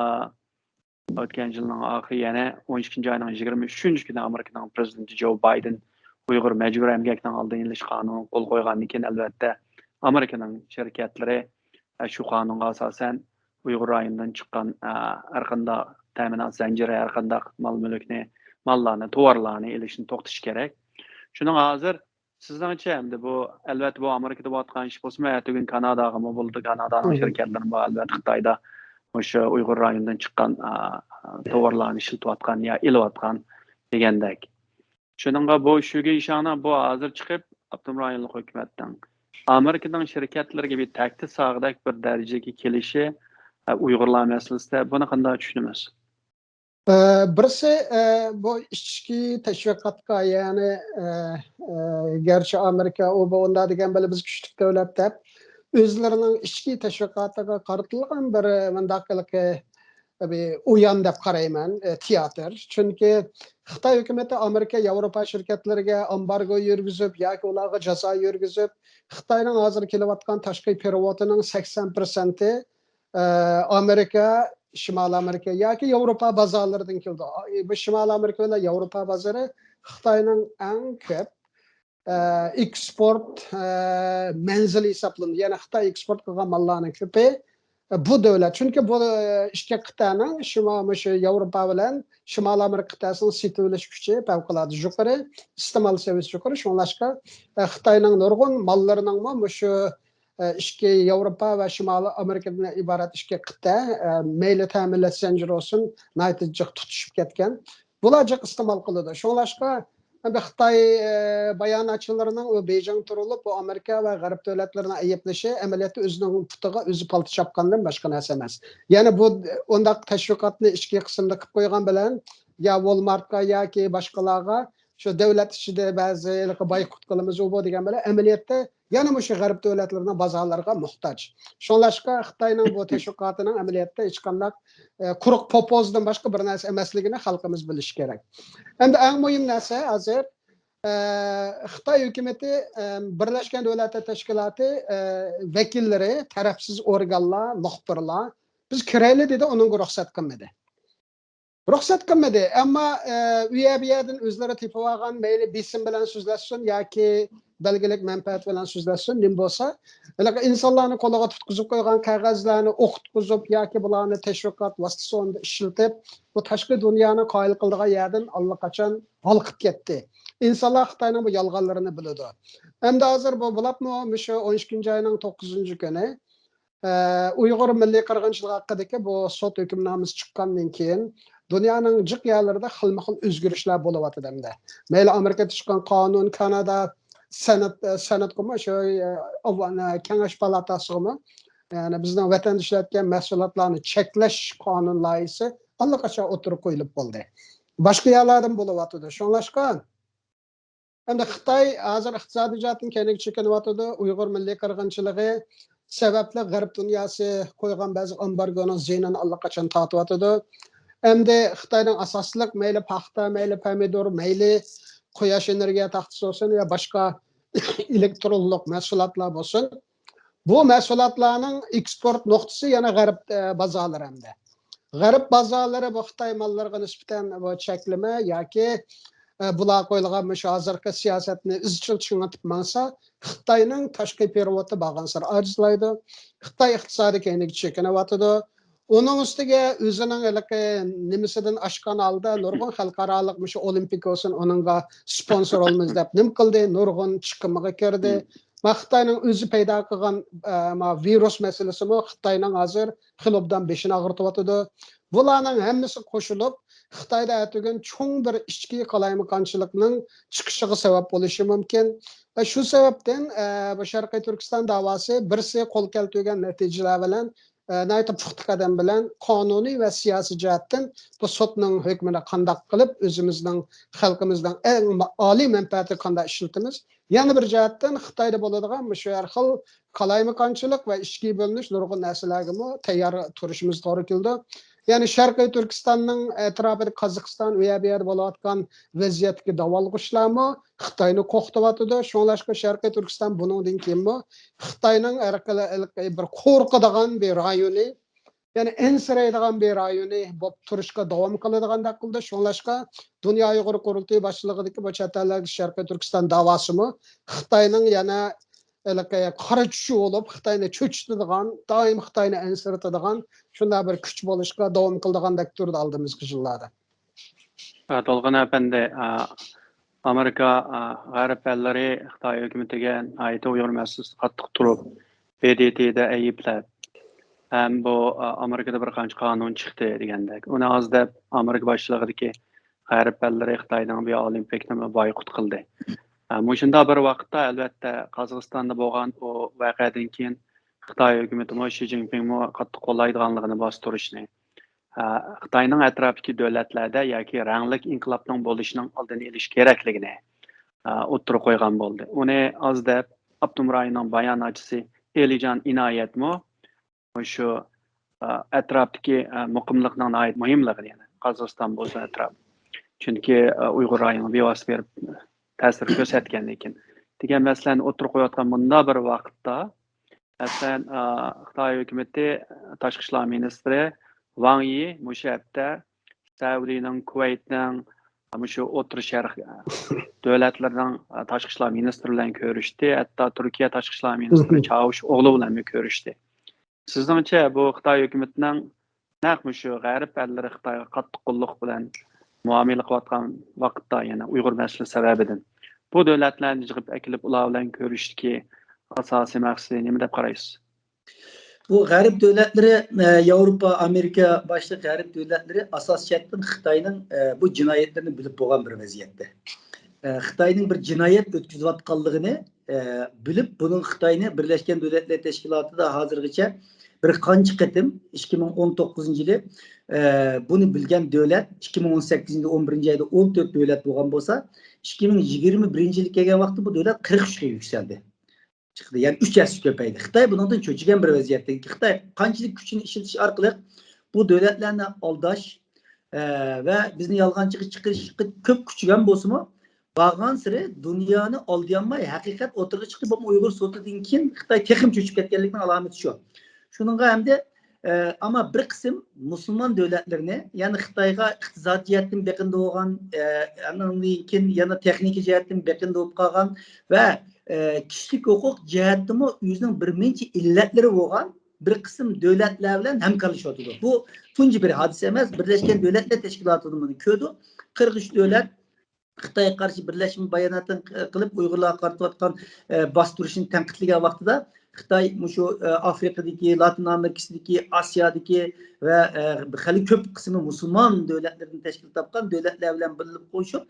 ئۆتكەن يىلنىڭ ئاخىرى يەنە ئون ئىككىنچى ئاينىڭ يىگىرمە ئۈچىنچى كۈنى ئامېرىكىنىڭ پىرېزىدېنتى جو بايدېن ئۇيغۇر مەجبۇرىي ئەمگەكنىڭ ئالدىنى ئېلىش قانۇنىغا قول قويغاندىن كېيىن، ئەلۋەتتە، ئامېرىكىنىڭ شىركەتلىرى، ئە، شۇ قانۇنغا ئاساسەن ئۇيغۇر رايونىدىن چىققان، ئە، ھەرقانداق تەمىنات زەنجىرى، ھەرقانداق مال-مۈلۈكنى، ماللارنى، تاۋارلارنى ئېلىشنى توختىتىش كېرەك. شۇنىڭغا ھازىر سىزنىڭچە، ئەمدى بۇ، ئەلۋەتتە، بۇ ئامېرىكىدا بولۇۋاتقان ئىش بولسىمۇ، ئەتىگۈن كاناداغىمۇ بولىدۇ، كانادانىڭ شىركەتلىرىمۇ ئەلۋەتتە خىتايدا مۇشۇ ئۇيغۇر رايونىدىن چىققان، ئا، تاۋارلارنى ئىشلىتىۋاتقان يا ئېلىۋاتقان دېگەندەك. شۇنىڭغا بۇ شۈ گۇيشاڭنىڭ بۇ ھازىر چىقىپ، ئاپتونوم رايونلۇق ھۆكۈمەتنىڭ ئامېرىكىنىڭ شىركەتلىرىگە بىر تەھدىت سالغۇدەك بىر دەرىجىگە كېلىشى، ئە، ئۇيغۇرلار مەسىلىسىدە بۇنى قانداق چۈشىنىمىز؟ ئە، بىرسى، ئە، بۇ ئىچكى تەشۋىقاتقا، يەنى، ئە، ئە، گەرچە ئامېرىكا ئۇ بۇ ئۇنداق دېگەن بىلەن بىز كۈچلۈك دۆلەت دەپ، ئۆزلىرىنىڭ ئىچكى تەشۋىقاتىغا قارىتىلغان بىر، ئە، مۇنداق ھېلىقى، ئە، بىر ئويۇن دەپ قارايمەن، ئە، تىياتىر. چۈنكى خىتاي ھۆكۈمىتى ئامېرىكا، ياۋروپا شىركەتلىرىگە ئامبارگو يۈرگۈزۈپ ياكى ئۇلارغا جازا يۈرگۈزۈپ، خىتاينىڭ ھازىر كېلىۋاتقان تاشقى پېرېۋوتىنىڭ سەكسەن پىرسەنتى ئە، ئامېرىكا، شىمالىي ئامېرىكا ياكى ياۋروپا بازارلىرىدىن كېلىدۇ. ئا، بۇ شىمالىي ئامېرىكا بىلەن ياۋروپا بازىرى خىتاينىڭ ئەڭ كۆپ، ئە، ئېكسپورت، ئە، مەنزىلى ھېسابلىنىدۇ. يەنى خىتاي ئېكسپورت قىلغان ماللارنىڭ كۆپى، ئە، بۇ دۆلەت. چۈنكى بۇ، ئە، ئىككى قىتئەنىڭ شىما-، مۇشۇ ياۋروپا بىلەن شىمالىي ئامېرىكا قىتئەسىنىڭ سېتىۋېلىش كۈچى پەۋقۇلئاددە يۇقىرى، ئىستېمال سەۋىيەسى يۇقىرى. شۇڭلاشقا، ئە، خىتاينىڭ نۇرغۇن ماللىرىنىڭمۇ مۇشۇ ئىككى ياۋروپا ۋە شىمالىي ئامېرىكىدىن ئىبارەت ئىككى قىتئە، مەيلى تەمىنات زەنجىرى بولسۇن، ناھايىتى جىق تۇتىشىپ كەتكەن. بۇلار جىق ئىستېمال قىلىدۇ. شۇڭلاشقا، ئەمدى خىتاي باياناتچىلىرىنىڭ ئۇ بېيجىڭ تۇرۇلۇپ، بۇ ئامېرىكا ۋە غەرب دۆلەتلىرىنى ئەيىبلىشى ئەمەلىيەتتە ئۆزىنىڭ پۇتىغا ئۆزى پالتا چاپقاندىن باشقا نەرسە ئەمەس. يەنى بۇ ئۇنداق تەشۋىقاتنى ئىچكى قىسىمدا قىلىپ قويغان بىلەن يا ۋولمارتقا ياكى باشقىلارغا شۇ دۆلەت ئىچىدە بەزى ھېلىقى بايقۇت قىلىمىز ئۇ بۇ دېگەن بىلەن ئەمەلىيەتتە يەنە مۇشۇ غەرب دۆلەتلىرىنىڭ بازارلىرىغا موھتاج. شۇڭلاشقا خىتاينىڭ بۇ تەشۋىقاتىنىڭ ئەمەلىيەتتە ھېچقانداق، ئە، قۇرۇق پوپوزدىن باشقا بىر نەرسە ئەمەسلىكىنى خەلقىمىز بىلىشى كېرەك. ئەمدى ئەڭ مۇھىم نەرسە ھازىر، ئە، خىتاي ھۆكۈمىتى، ئە، بىرلەشكەن دۆلەتلەر تەشكىلاتى، ئە، ۋەكىللىرى، تەرەپسىز ئورگانلار، مۇخبىرلار، بىز كىرەيلى دېدى، ئۇنىڭغا رۇخسەت قىلمىدى. رۇخسەت قىلمىدى. ئەمما ئە، ئۇ يەر بۇ يەردىن ئۆزلىرى تېپىۋالغان، مەيلى بېسىم بىلەن سۆزلەشسۇن ياكى بەلگىلىك مەنپەئەت بىلەن سۆزلەشسۇن، نېمە بولسا، ھېلىقى ئىنسانلارنى قولىغا تۇتقۇزۇپ قويغان قەغەزلەرنى ئوقۇتقۇزۇپ ياكى بۇلارنى تەشۋىقات ۋاسىتىسى ئورنىدا ئىشلىتىپ، بۇ تاشقى دۇنيانى قايىل قىلىدىغان يەردىن ئاللىقاچان ھالقىپ كەتتى. ئىنسانلار خىتاينىڭ بۇ يالغانلىرىنى بىلىدۇ. ئەمدى ھازىر بۇ بولۇپمۇ مۇشۇ ئون ئىككىنچى ئاينىڭ توققۇزىنچى كۈنى ئە، ئۇيغۇر مىللىي قىرغىنچىلىقى ھەققىدىكى بۇ سوت ھۆكۈمنامىسى چىققاندىن كېيىن، دۇنيانىڭ جىق يەرلىرىدە خىلمۇ خىل ئۆزگىرىشلەر بولۇۋاتىدۇ ئەمدى. مەيلى ئامېرىكىدا چىققان قانۇن، كانادا سېنات، سېناتقىمۇ، شۇ، ئە، ئاۋ-، ئە، كېڭەش پالاتاسىغىمۇ، يەنى بىزنىڭ ۋەتەندە ئىشلەتكەن مەھسۇلاتلارنى چەكلەش قانۇن لايىھىسى ئاللىقاچان ئوتتۇرىغا قويۇلۇپ بولدى. باشقا يەرلەردىمۇ بولۇۋاتىدۇ. شۇڭلاشقا، ئەمدى خىتاي ھازىر ئىقتىسادىي جەھەتتىن كەينىگە چېكىنىۋاتىدۇ. ئۇيغۇر مىللىي قىرغىنچىلىقى سەۋەبلىك غەرب دۇنياسى قويغان بەزى ئامبارگونىڭ زىيىنىنى ئاللىقاچان تارتىۋاتىدۇ. ئەمدى خىتاينىڭ ئاساسلىق مەيلى پاختا، مەيلى پەمىدۇر، مەيلى قۇياش ئېنېرگىيە تاختىسى بولسۇن يا باشقا ئېلېكترونلۇق مەھسۇلاتلار بولسۇن، بۇ مەھسۇلاتلارنىڭ ئېكسپورت نۇقتىسى يەنە غەرب، ئە، بازارلىرى ئەمدى. غەرب بازارلىرى بۇ خىتاي ماللىرىغا نىسبەتەن بۇ چەكلىمە ياكى، ئە، بۇلار قويۇلغان مۇشۇ ھازىرقى سىياسەتنى ئىزچىل چىڭىتىپ ماڭسا، خىتاينىڭ تاشقى پېرېۋوتى بارغانسېرى ئاجىزلايدۇ. خىتاي ئىقتىسادىي كەينىگە چېكىنىۋاتىدۇ. ئۇنىڭ ئۈستىگە ئۆزىنىڭ ھېلىقى نېمىسىدىن ئاشقان ھالدا نۇرغۇن خەلقئارالىق مۇشۇ ئولىمپىك بولسۇن، ئۇنىڭغا سپونسور بولىمىز دەپ نېمە قىلدى؟ نۇرغۇن چىقىمغا كىردى. مم. ما خىتاينىڭ ئۆزى پەيدا قىلغان، ئە، ما ۋىرۇس مەسىلىسىمۇ خىتاينىڭ ھازىر خېلى ئوبدان بېشىنى ئاغرىتىۋاتىدۇ. بۇلارنىڭ ھەممىسى قوشۇلۇپ، خىتايدا ئەتىگۈن چوڭ بىر ئىچكى قالايمىقانچىلىقنىڭ چىقىشىغا سەۋەب بولۇشى مۇمكىن. ئە، شۇ سەۋەبتىن، ئە، بۇ شەرقىي تۈركىستان داۋاسى بىرسى قول كەلتۈرگەن نەتىجىلەر بىلەن، ئە، ناھايىتى پۇختا قەدەم بىلەن قانۇنىي ۋە سىياسىي جەھەتتىن بۇ سوتنىڭ ھۆكمىنى قانداق قىلىپ، ئۆزىمىزنىڭ، خەلقىمىزنىڭ ئەڭ ما-، ئالىي مەنپەئەتىگە قانداق ئىشلىتىمىز؟ يەنە بىر جەھەتتىن خىتايدا بولىدىغان مۇشۇ ھەر خىل قالايمىقانچىلىق ۋە ئىچكى بۆلۈنۈش نۇرغۇن نەرسىلەرگىمۇ تەييار تۇرۇشىمىز توغرا كېلىدۇ. يەنى شەرقىي تۈركىستاننىڭ ئەتراپىدا قازاقىستان، ئۇ يەر بۇ يەردە بولۇۋاتقان ۋەزىيەتتىكى داۋالغۇشلارمۇ خىتاينى قورقۇتۇۋاتىدۇ. شۇڭلاشقا شەرقىي تۈركىستان بۇنىڭدىن كېيىنمۇ خىتاينىڭ ھەر قىلى-، بىر قورقىدىغان بىر رايونى، يەنى ئەنسىرەيدىغان بىر رايونى بولۇپ تۇرۇشقا داۋام قىلىدىغاندەك قىلدى. شۇڭلاشقا دۇنيا ئۇيغۇر قۇرۇلتىيى باشچىلىقىدىكى بۇ چەت ئەللەردىكى شەرقىي تۈركىستان داۋاسىمۇ خىتاينىڭ يەنە ھېلىقى قارا چۈشى بولۇپ، خىتاينى چۆچۈتىدىغان، دائىم خىتاينى ئەنسىرىتىدىغان شۇنداق بىر كۈچ بولۇشقا داۋام قىلىدىغاندەك تۇرىدۇ ئالدىمىزدىكى يىللاردا. ئە، تولغان ئەپەندى، ئە، ئامېرىكا، ئە، غەرب ئەللىرى خىتاي ھۆكۈمىتىگە ناھايىتى ئۇيغۇر مەسىلىسىدە قاتتىق تۇرۇپ، ب د ت دە ئەيىبلەپ، ھەم بۇ، ئە، ئامېرىكىدا بىر قانچە قانۇن چىقتى دېگەندەك. ئۇنى ئاز دەپ، ئامېرىكا باشچىلىقىدىكى غەرب ئەللىرى خىتاينىڭ بۇ ئولىمپىكنى بايقۇت قىلدى. ئە، مۇشۇنداق بىر ۋاقىتتا، ئەلۋەتتە، قازاقىستاندا بولغان ئۇ ۋەقەدىن كېيىن خىتاي ھۆكۈمىتىمۇ، شى جىنپىڭمۇ قاتتىق قوللايدىغانلىقىنى باستۇرۇشنى، ئە، خىتاينىڭ ئەتراپىدىكى دۆلەتلەردە ياكى رەڭلىك ئىنقىلابنىڭ بولۇشىنىڭ ئالدىنى ئېلىش كېرەكلىكىنى، ئە، ئوتتۇرىغا قويغان بولدى. ئۇنى ئاز دەپ، ئاپتونوم رايوننىڭ باياناتچىسى ئېلىجان ئىنايەتمۇ مۇشۇ، ئە، ئەتراپتىكى، ئە، مۇقىملىقنىڭ ناھايىتى مۇھىملىقىنى، يەنى قازاقىستان بولسۇن ئەتراپ. چۈنكى، ئە، ئۇيغۇر رايونىغا بىۋاسىتە بېرىپ تەسىر كۆرسەتكەندىن كېيىن دېگەن مەسىلىنى ئوتتۇرىغا قويۇۋاتقان مۇنداق بىر ۋاقىتتا، مەسىلەن، ئا، خىتاي ھۆكۈمىتى تاشقى ئىشلار مىنىستىرى ۋاڭ يى مۇشۇ ھەپتە سەئۇدىنىڭ، كۇۋەيتنىڭ، مۇشۇ ئوتتۇرا شەرق دۆلەتلىرىنىڭ تاشقى ئىشلار مىنىستىرى بىلەن كۆرۈشتى. ھەتتا تۇركىيە تاشقى ئىشلار مىنىستىرى چاۋۇش ئوغلۇ بىلەنمۇ كۆرۈشتى. سىزنىڭچە بۇ خىتاي ھۆكۈمىتىنىڭ نەق مۇشۇ غەرب ئەللىرى خىتايغا قاتتىق قوللۇق بىلەن مۇئامىلە قىلىۋاتقان ۋاقىتتا، يەنە ئۇيغۇر مەسىلىسى سەۋەبىدىن بۇ دۆلەتلەرنى يىغىپ ئەكېلىپ، ئۇلار بىلەن كۆرۈشۈشتىكى ئاساسىي مەقسىتى نېمە دەپ قارايسىز؟ بۇ غەرب دۆلەتلىرى، ئە، ياۋروپا، ئامېرىكا باشلىق غەرب دۆلەتلىرى ئاساسىي جەھەتتىن خىتاينىڭ، ئە، بۇ جىنايەتلىرىنى بىلىپ بولغان بىر ۋەزىيەتتە. ئە، خىتاينىڭ بىر جىنايەت ئۆتكۈزۈۋاتقانلىقىنى، ئە، بىلىپ، بۇنىڭ خىتاينى بىرلەشكەن دۆلەتلەر تەشكىلاتىدا ھازىرغىچە بىر قانچە قېتىم، ئىككى مىڭ ئون توققۇزىنچى يىلى، ئە، بۇنى بىلگەن دۆلەت، ئىككى مىڭ ئون سەككىزىنچى يىلى ئون بىرىنچى ئايدا ئون تۆت دۆلەت بولغان بولسا، ئىككى مىڭ يىگىرمە بىرىنچى يىلى كەلگەن ۋاقىتتا بۇ دۆلەت قىرىق ئۈچكە يۈكسەلدى. چىقتى. يەنى ئۈچ ھەسسە كۆپەيدى. خىتاي بۇنىڭدىن چۆچۈگەن بىر ۋەزىيەتتە. خىتاي قانچىلىك كۈچىنى ئىشلىتىش ئارقىلىق بۇ دۆلەتلەرنى ئالداش، ئە، ۋە بىزنى يالغانچىغا چىقىرىشقا كۆپ كۈچىگەن بولسىمۇ، بارغانسېرى دۇنيانى ئالدىيالماي ھەقىقەت ئوتتۇرىغا چىقتى. بولۇپمۇ ئۇيغۇر سوتىدىن كېيىن خىتاي تېخىمۇ چۆچۈپ كەتكەنلىكىنىڭ ئالامىتى شۇ. شۇنىڭغا ئەمدى ئەمما بىر قىسىم مۇسۇلمان دۆلەتلىرىنى، يەنى خىتايغا ئىقتىسادىي جەھەتتىن بېقىندى بولغان، ئاندىن كېيىن يەنە تېخنىكا جەھەتتىن بېقىندى بولۇپ قالغان ۋە كىشىلىك ھوقۇق جەھەتتىمۇ ئۆزىنىڭ بىر مۇنچە ئىللەتلىرى بولغان بىر قىسىم دۆلەتلەر بىلەن ھەمكارلىشىۋاتىدۇ. بۇ تۇنجى بىر ھادىسە ئەمەس، بىرلەشكەن دۆلەتلەر تەشكىلاتىدا بۇنى كۆردۇق. قىرىق ئۈچ دۆلەت خىتايغا قارشى بىرلەشمە باياناتنى قىلىپ، ئۇيغۇرلارغا قارىتىۋاتقان باستۇرۇشنى تەنقىدلىگەن ۋاقتىدا، خىتاي مۇشۇ ئافرىقىدىكى، لاتىن ئامېرىكىسىدىكى، ئاسىيادىكى ۋە خېلى كۆپ قىسمى مۇسۇلمان دۆلەتلىرىدىن تەشكىل تاپقان دۆلەتلەر بىلەن بىرلىكتە قوشۇپ،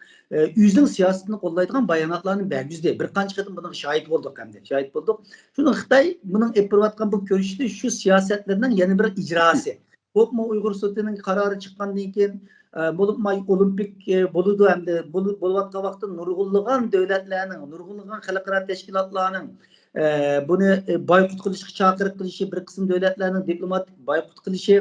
ئۆزىنىڭ سىياسىتىنى قوللايدىغان باياناتلارنى بەرگۈزدى. بىر قانچە قېتىم بۇنىڭغا شاھىت بولدۇق ھەمدە شاھىت بولدۇق. شۇنىڭ خىتاي بۇنىڭ ئېلىپ بېرىۋاتقان بۇ كۈرىشى شۇ سىياسەتلىرىنىڭ يەنە بىر ئىجراسى. بولۇپمۇ ئۇيغۇر سوتىنىڭ قارارى چىققاندىن كېيىن، ئە، بولۇپمۇ ئولىمپىك، ئە، بولىدۇ ھەمدە بولۇ-، بولۇۋاتقان ۋاقىتتا نۇرغۇنلىغان دۆلەتلەرنىڭ، نۇرغۇنلىغان خەلقئارا تەشكىلاتلارنىڭ، ئە، بۇنى، ئە، بايقۇت قىلىشقا چاقىرىق قىلىشى، بىر قىسىم دۆلەتلەرنىڭ دىپلوماتىك بايقۇت قىلىشى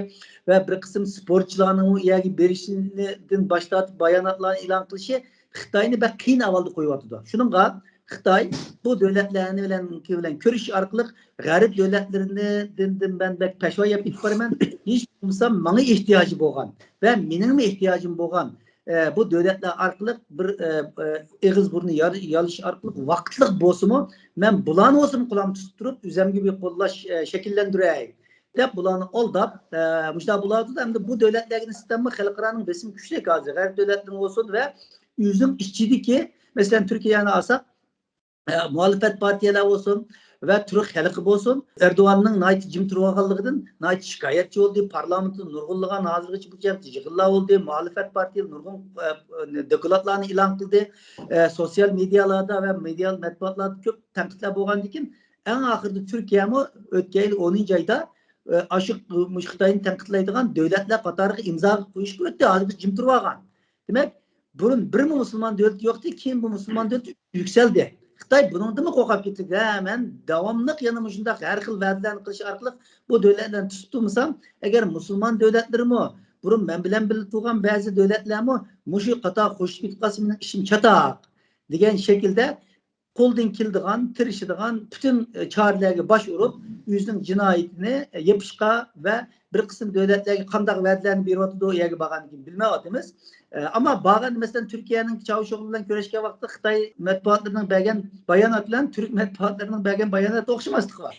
ۋە بىر قىسىم سپورتچىلارنىڭ ئۇ يەرگە بېرىشىدىن باش تارتىپ باياناتلارنى ئېلان قىلىشى خىتاينى بەك قىيىن ئەھۋالدا قويۇۋاتىدۇ. شۇنىڭغا خىتاي بۇ دۆلەتلەرنى بىلەن، بىلەن كۆرۈش ئارقىلىق غەرب دۆلەتلىرىنى دىن، دىن مەن بەك پەشۋا يەپ كېتىپ بارىمەن. ھېچ بولمىسا ماڭا ئېھتىياجى بولغان ۋە مېنىڭمۇ ئېھتىياجىم بولغان، ئە، بۇ دۆلەتلەر ئارقىلىق بىر، ئە، ئە، ئېغىز بۇرنى يار-، يالىش ئارقىلىق ۋاقىتلىق بولسىمۇ، مەن بۇلارنى بولسىمۇ قولۇم تۇتۇپ تۇرۇپ، ئۆزەمگە بىر قوللاش، ئە، شەكىللەندۈرەي دەپ بۇلارنى ئالداپ، ئە، مۇشۇنداق بولۇۋاتىدۇ. ئەمدى بۇ دۆلەتلەرگە نىسبەتەنمۇ خەلقئارانىڭ بېسىمى كۈچلۈك ھازىر. غەرب دۆلەتلىرىنىڭ بولسۇن ۋە ئۆزىنىڭ ئىچىدىكى، مەسىلەن، تۈركىيەنى ئالساق، ئە، مۇھالىپەت پارتىيەلەر بولسۇن ۋە تۈرك خەلقى بولسۇن، ئەردوغاننىڭ ناھايىتى جىم تۇرۇۋالغانلىقىدىن ناھايىتى شىكايەتچى بولدى. پارلامېنتتا نۇرغۇنلىغان ھازىرغىچە بۇ جەمدە يىغىنلار بولدى. مۇھالىپەت پارتىيە نۇرغۇن، ئە، دوكلاتلارنى ئېلان قىلدى. ئە، سوتسىيال مېدىيالاردا ۋە مېدىيا مەتبۇئاتلاردا كۆپ تەنقىدلەر بولغاندىن كېيىن، ئەڭ ئاخىرىدا تۈركىيەمۇ ئۆتكەن يىل ئونىنچى ئايدا، ئە، ئاشۇ، مۇشۇ خىتاينى تەنقىدلەيدىغان دۆلەتلەر قاتارىغا ئىمزا قويۇشقا ئۆتتى. ھازىر جىم تۇرۇۋالغان. دېمەك، بۇرۇن بىرمۇ مۇسۇلمان دۆلىتى يوقتى، كېيىن بۇ مۇسۇلمان دۆلىتى يۈكسەلدى. خىتاي بۇنىڭدىنمۇ قورقۇپ كېتىدۇ. ھە، مەن داۋاملىق يەنە مۇشۇنداق ھەر خىل ۋەدىلەرنى قىلىش ئارقىلىق بۇ دۆلەتلەرنى تۇتۇپ تۇرمىسام، ئەگەر مۇسۇلمان دۆلەتلىرىمۇ، بۇرۇن مەن بىلەن بىللە تۇرغان بەزى دۆلەتلەرمۇ مۇشۇ قاتارغا قوشۇلۇپ كېتىپ قالسا، مېنىڭ ئىشىم چاتاق دېگەن شەكىلدە قولدىن كېلىدىغان، تىرىشىدىغان پۈتۈن، ئە، چارىلەرگە باش ئۇرۇپ، ئۆزىنىڭ جىنايىتىنى، ئە، يېپىشقا ۋە بىر قىسىم دۆلەتلەرگە قانداق ۋەدىلەرنى بېرىۋاتىدۇ، ئۇ يەرگە بارغاندىن كېيىن بىلمەيۋاتىمىز. ئە، ئەمما بارغاندا، مەسىلەن، تۈركىيەنىڭ چاۋۇشئوغلى بىلەن كۆرۈشكەن ۋاقىتتا خىتاي مەتبۇئاتلىرىنىڭ بەرگەن بايانات بىلەن تۈرك مەتبۇئاتلىرىنىڭ بەرگەن باياناتى ئوخشىماسلىقى بار.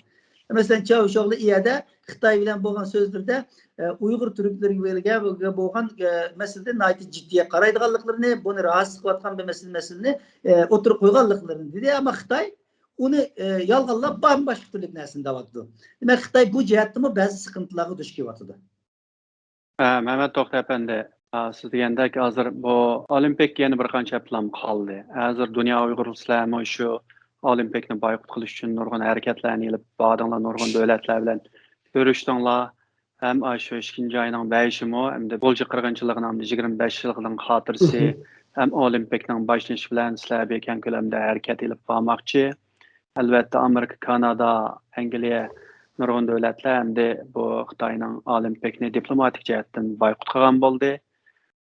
مەسىلەن، چاۋۇشئوغلى ئۇ يەردە خىتاي بىلەن بولغان سۆزلىرىدە، ئە، ئۇيغۇر تۈركلىرىگە بولغان، ئە، مەسىلىدە ناھايىتى جىددىي قارايدىغانلىقلىرىنى، بۇنى راھەتسىز قىلىۋاتقان بىر مەسىلە، مەسىلىنى، ئە، ئوتتۇرىغا قويغانلىقلىرىنى دېدى. ئەمما خىتاي ئۇنى، ئە، يالغانلاپ، باشقا تۈرلۈك نەرسىنى دەۋاتىدۇ. دېمەك، خىتاي بۇ جەھەتتىمۇ بەزى سىقىنتىلارغا دۇچ كېلىۋاتىدۇ. ھە، مەمەت توختى ئەپەندى، ئا، سىز دېگەندەك، ھازىر بۇ ئولىمپىك يەنە بىر قانچە ھەپتىلەم قالدى. ھازىر دۇنيا ئۇيغۇرلىرىمۇ شۇ ئولىمپىكنى بايقۇت قىلىش ئۈچۈن نۇرغۇن ھەرىكەتلەرنى ئېلىپ باردىڭلار، نۇرغۇن دۆلەتلەر بىلەن كۆرۈشتۈڭلار. ھەم ئاشۇ ئىككىنچى ئاينىڭ بەشىمۇ، ئەمدى بولجا قىرغىنچىلىقىنىڭ يىگىرمە بەش يىللىقىنىڭ خاتىرىسى، ھەم ئولىمپىكنىڭ باشلىنىشى بىلەن سىلەر بىر كەڭ كۆلەمدە ھەرىكەت ئېلىپ بارماقچى. ئەلۋەتتە، ئامېرىكا، كانادا، ئەنگلىيە، نۇرغۇن دۆلەتلەر ئەمدى بۇ خىتاينىڭ ئولىمپىكنى دىپلوماتىك جەھەتتىن بايقۇت قىلغان بولدى.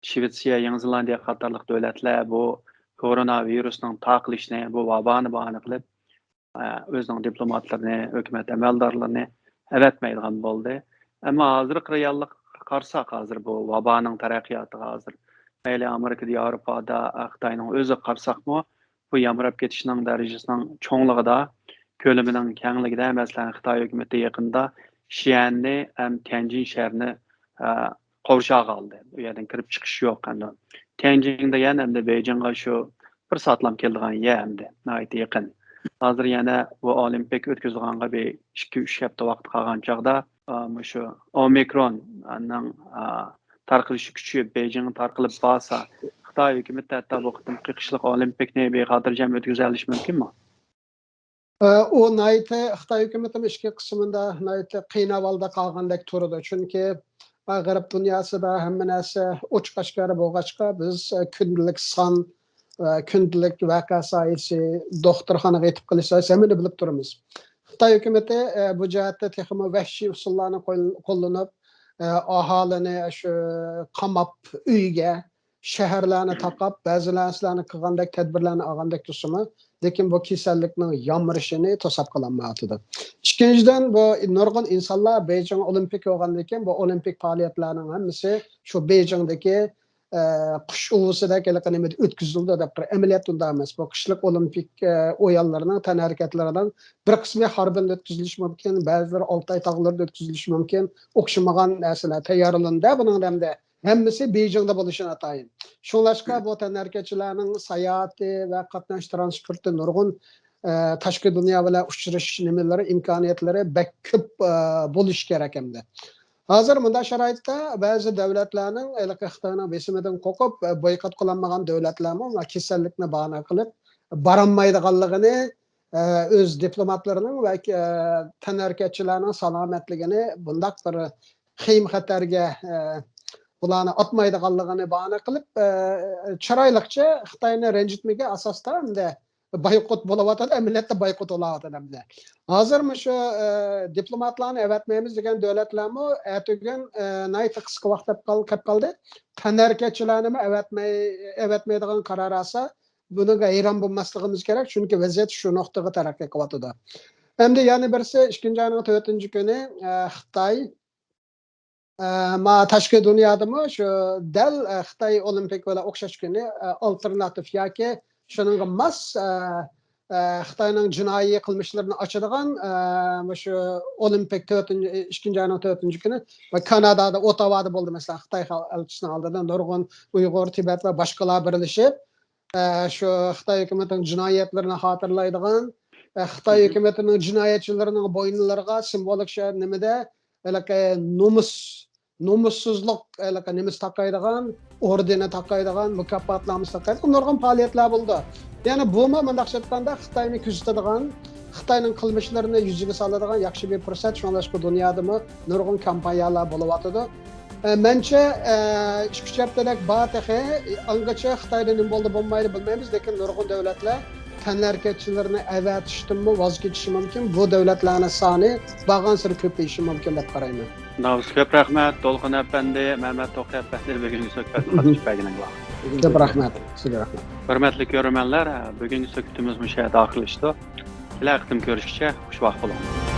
شىۋېتسىيە، يېڭى زېلاندىيە قاتارلىق دۆلەتلەر بۇ كورونا ۋىرۇسنىڭ تارقىلىشىنى، بۇ ۋابانى باھانە قىلىپ، ئە، ئۆزىنىڭ دىپلوماتلىرىنى، ھۆكۈمەت ئەمەلدارلىرىنى ئەۋەتمەيدىغان بولدى. ئەمما ھازىرقى رېئاللىققا قارىساق، ھازىر بۇ ۋابانىڭ تەرەققىياتىغا ھازىر مەيلى ئامېرىكىدا، ياۋروپادا، خىتاينىڭ ئۆزىگە قارىساقمۇ، بۇ يامراپ كېتىشنىڭ دەرىجىسىنىڭ چوڭلۇقىدا، كۆلىمىنىڭ كەڭلىكىدە، مەسىلەن، خىتاي ھۆكۈمىتى يېقىندا شيەننى ھەم تيەنجىن شەھىرىنى، ئە، قورشاۋغا ئالدى. ئۇ يەردىن كىرىپ چىقىش يوق ئەمدى. تيەنجىن دېگەن ئەمدى بېيجىڭغا شۇ بىر سائەتلام كېلىدىغان يەر ئەمدى، ناھايىتى يېقىن. ھازىر يەنە بۇ ئولىمپىك ئۆتكۈزۈلغانغا بىر ئىككى، ئۈچ ھەپتە ۋاقىت قالغان چاغدا، ئا، مۇشۇ ئومىكروننىڭ، ئا، تارقىلىشى كۈچىيىپ، بېيجىڭغا تارقىلىپ بارسا، خىتاي ھۆكۈمىتى ھەتتا بۇ قېتىمقى قىشلىق ئولىمپىكنى بىخاتىرجەم ئۆتكۈزەلىشى مۇمكىنمۇ؟ ئە، ئۇ ناھايىتى، خىتاي ھۆكۈمىتىمۇ ئىچكى قىسمىدا ناھايىتى قىيىن ئەھۋالدا قالغاندەك تۇرىدۇ. چۈنكى، ئە، غەرب دۇنياسىدا ھەممە نەرسە ئوچۇق ئاشكارا بولغاچقا، بىز، ئە، كۈندىلىك سان، ئە، كۈندىلىك ۋەقە سايىسى، دوختۇرخانىغا يېتىپ قېلىش سايىسى ھەممىنى بىلىپ تۇرىمىز. خىتاي ھۆكۈمىتى، ئە، بۇ جەھەتتە تېخىمۇ ۋەھشىي ئۇسۇللارنى قول-، قوللىنىپ، ئە، ئاھالىنى شۇ قاماپ ئۆيگە، شەھەرلەرنى تاقاپ، بەزى نەرسىلەرنى قىلغاندەك، تەدبىرلەرنى ئالغاندەك تۇرسىمۇ، لېكىن بۇ كېسەللىكنىڭ يامرىشىنى توساپ قالالمايۋاتىدۇ. ئىككىنچىدىن، بۇ نۇرغۇن ئىنسانلار بېيجىڭ ئولىمپىك بولغاندىن كېيىن، بۇ ئولىمپىك پائالىيەتلەرنىڭ ھەممىسى شۇ بېيجىڭدىكى، ئە، قۇش ئۇۋىسىدەك ھېلىقى نېمىدە ئۆتكۈزۈلىدۇ دەپ قارىغان. ئەمەلىيەتتە ئۇنداق ئەمەس. بۇ قىشلىق ئولىمپىك، ئە، ئويۇنلىرىنىڭ تەنھەرىكەتلىرىنىڭ بىر قىسمى خاربىندا ئۆتكۈزۈلۈشى مۇمكىن، بەزىلىرى ئالتاي تاغلىرىدا ئۆتكۈزۈلۈشى مۇمكىن. ئوخشىمىغان نەرسىلەر تەييارلىنىدۇ بۇنىڭ ھەمدە. ھەممىسى بېيجىڭدا بولۇشى ناتايىن. شۇڭلاشقا بۇ تەنھەرىكەتچىلەرنىڭ ساياھىتى ۋە قاتناش تىرانسپورتى نۇرغۇن، ئە، تاشقى دۇنيا بىلەن ئۇچرىشىش نېمىلىرى، ئىمكانىيەتلىرى بەك كۆپ، ئە، بولۇشى كېرەك ئەمدى. ھازىر مۇنداق شارائىتتا بەزى دۆلەتلەرنىڭ ھېلىقى خىتاينىڭ بېسىمىدىن قورقۇپ، ئە، بايقات قىلالمىغان دۆلەتلەرمۇ ۋە كېسەللىكنى باھانە قىلىپ بارالمايدىغانلىقىنى، ئە، ئۆز دىپلوماتلىرىنىڭ ۋە، ئە، تەنھەرىكەتچىلەرنىڭ سالامەتلىكىنى بۇنداق بىر خېيىم خەتەرگە، ئە، بۇلارنى ئاتمايدىغانلىقىنى باھانە قىلىپ، ئە، چىرايلىقچە خىتاينى رەنجىتمىگەن ئاساستا ئەمدى بايقۇت بولۇۋاتىدۇ، ئەمەلىيەتتە بايقۇت بولۇۋاتىدۇ ئەمدى. ھازىر مۇشۇ، ئە، دىپلوماتلارنى ئەۋەتمەيمىز دېگەن دۆلەتلەرمۇ ئەتىگۈن، ئە، ناھايىتى قىسقا ۋاقىت قېلىپ قالدى. تەنھەرىكەتچىلەرنىمۇ ئەۋەتمەي-، ئەۋەتمەيدىغان قارار ئالسا، بۇنىڭغا ھەيران بولماسلىقىمىز كېرەك، چۈنكى ۋەزىيەت شۇ نۇقتىغا تەرەققىي قىلىۋاتىدۇ. ئەمدى يەنە بىرسى، ئىككىنچى ئاينىڭ تۆتىنچى كۈنى، ئە، خىتاي، ئە، ما تاشقى دۇنيادىمۇ شۇ دەل، ئە، خىتاي ئولىمپىك بىلەن ئوخشاش كۈنى، ئە، ئالتېرناتىپ ياكى شۇنىڭغا ماس، ئە، ئە، خىتاينىڭ جىنايى قىلمىشلىرىنى ئاچىدىغان، ئە، مۇشۇ ئولىمپىك تۆتىنچى، ئىككىنچى ئاينىڭ تۆتىنچى كۈنى ۋە كانادادا، ئوتاۋادا بولدى. مەسىلەن، خىتاي خەلق ئەلچىسىنىڭ ئالدىدا نۇرغۇن ئۇيغۇر، تىبەت ۋە باشقىلار بىرلىشىپ، ئە، شۇ خىتاي ھۆكۈمىتىنىڭ جىنايەتلىرىنى خاتىرىلەيدىغان، ئە، خىتاي ھۆكۈمىتىنىڭ جىنايەتچىلىرىنىڭ بوينىلىرىغا سىمۋولىك شۇ نېمىدە، ھېلىقى نومۇس، نومۇسسىزلىق، ھېلىقى نېمىسى تاقايدىغان، ئوردېنى تاقايدىغان، مۇكاپاتنامىسى تاقايدىغان نۇرغۇن پائالىيەتلەر بولىدۇ. يەنى بۇمۇ مۇنداقچە ئېيتقاندا خىتاينى كۆزىتىدىغان، خىتاينىڭ قىلمىشلىرىنى يۈزىگە سالىدىغان ياخشى بىر پۇرسەت. شۇڭلاشقا دۇنيادىمۇ نۇرغۇن كامپانىيەلەر بولۇۋاتىدۇ. ئە، مەنچە، ئە، ئىككى ئۈچ ھەپتىدەك بار تېخى. ئاڭغىچە خىتايدا نېمە بولدى بولمايدۇ بىلمەيمىز، لېكىن نۇرغۇن دۆلەتلەر تەنھەرىكەتچىلىرىنى ئەۋەتىشتىنمۇ ۋاز كېچىشى مۇمكىن. بۇ دۆلەتلەرنىڭ سانى بارغانسېرى كۆپىيىشى مۇمكىن دەپ قارايمەن. ناۋۇس، كۆپ رەھمەت، دولقۇن ئەپەندى، مەمەت توقى ئەپەندى، بۈگۈنكى سۆھبەتنى قاتنىشىپ بەرگىنىڭلار. كۆپ رەھمەت، سىزگە رەھمەت. ھۆرمەتلىك كۆرۈرمەنلەر، بۈگۈنكى سۆھبىتىمىز مۇشۇ يەردە ئاخىرلىشىدۇ. كېلەر قېتىم كۆرۈشكىچە خۇش ۋاقىت بولۇڭ.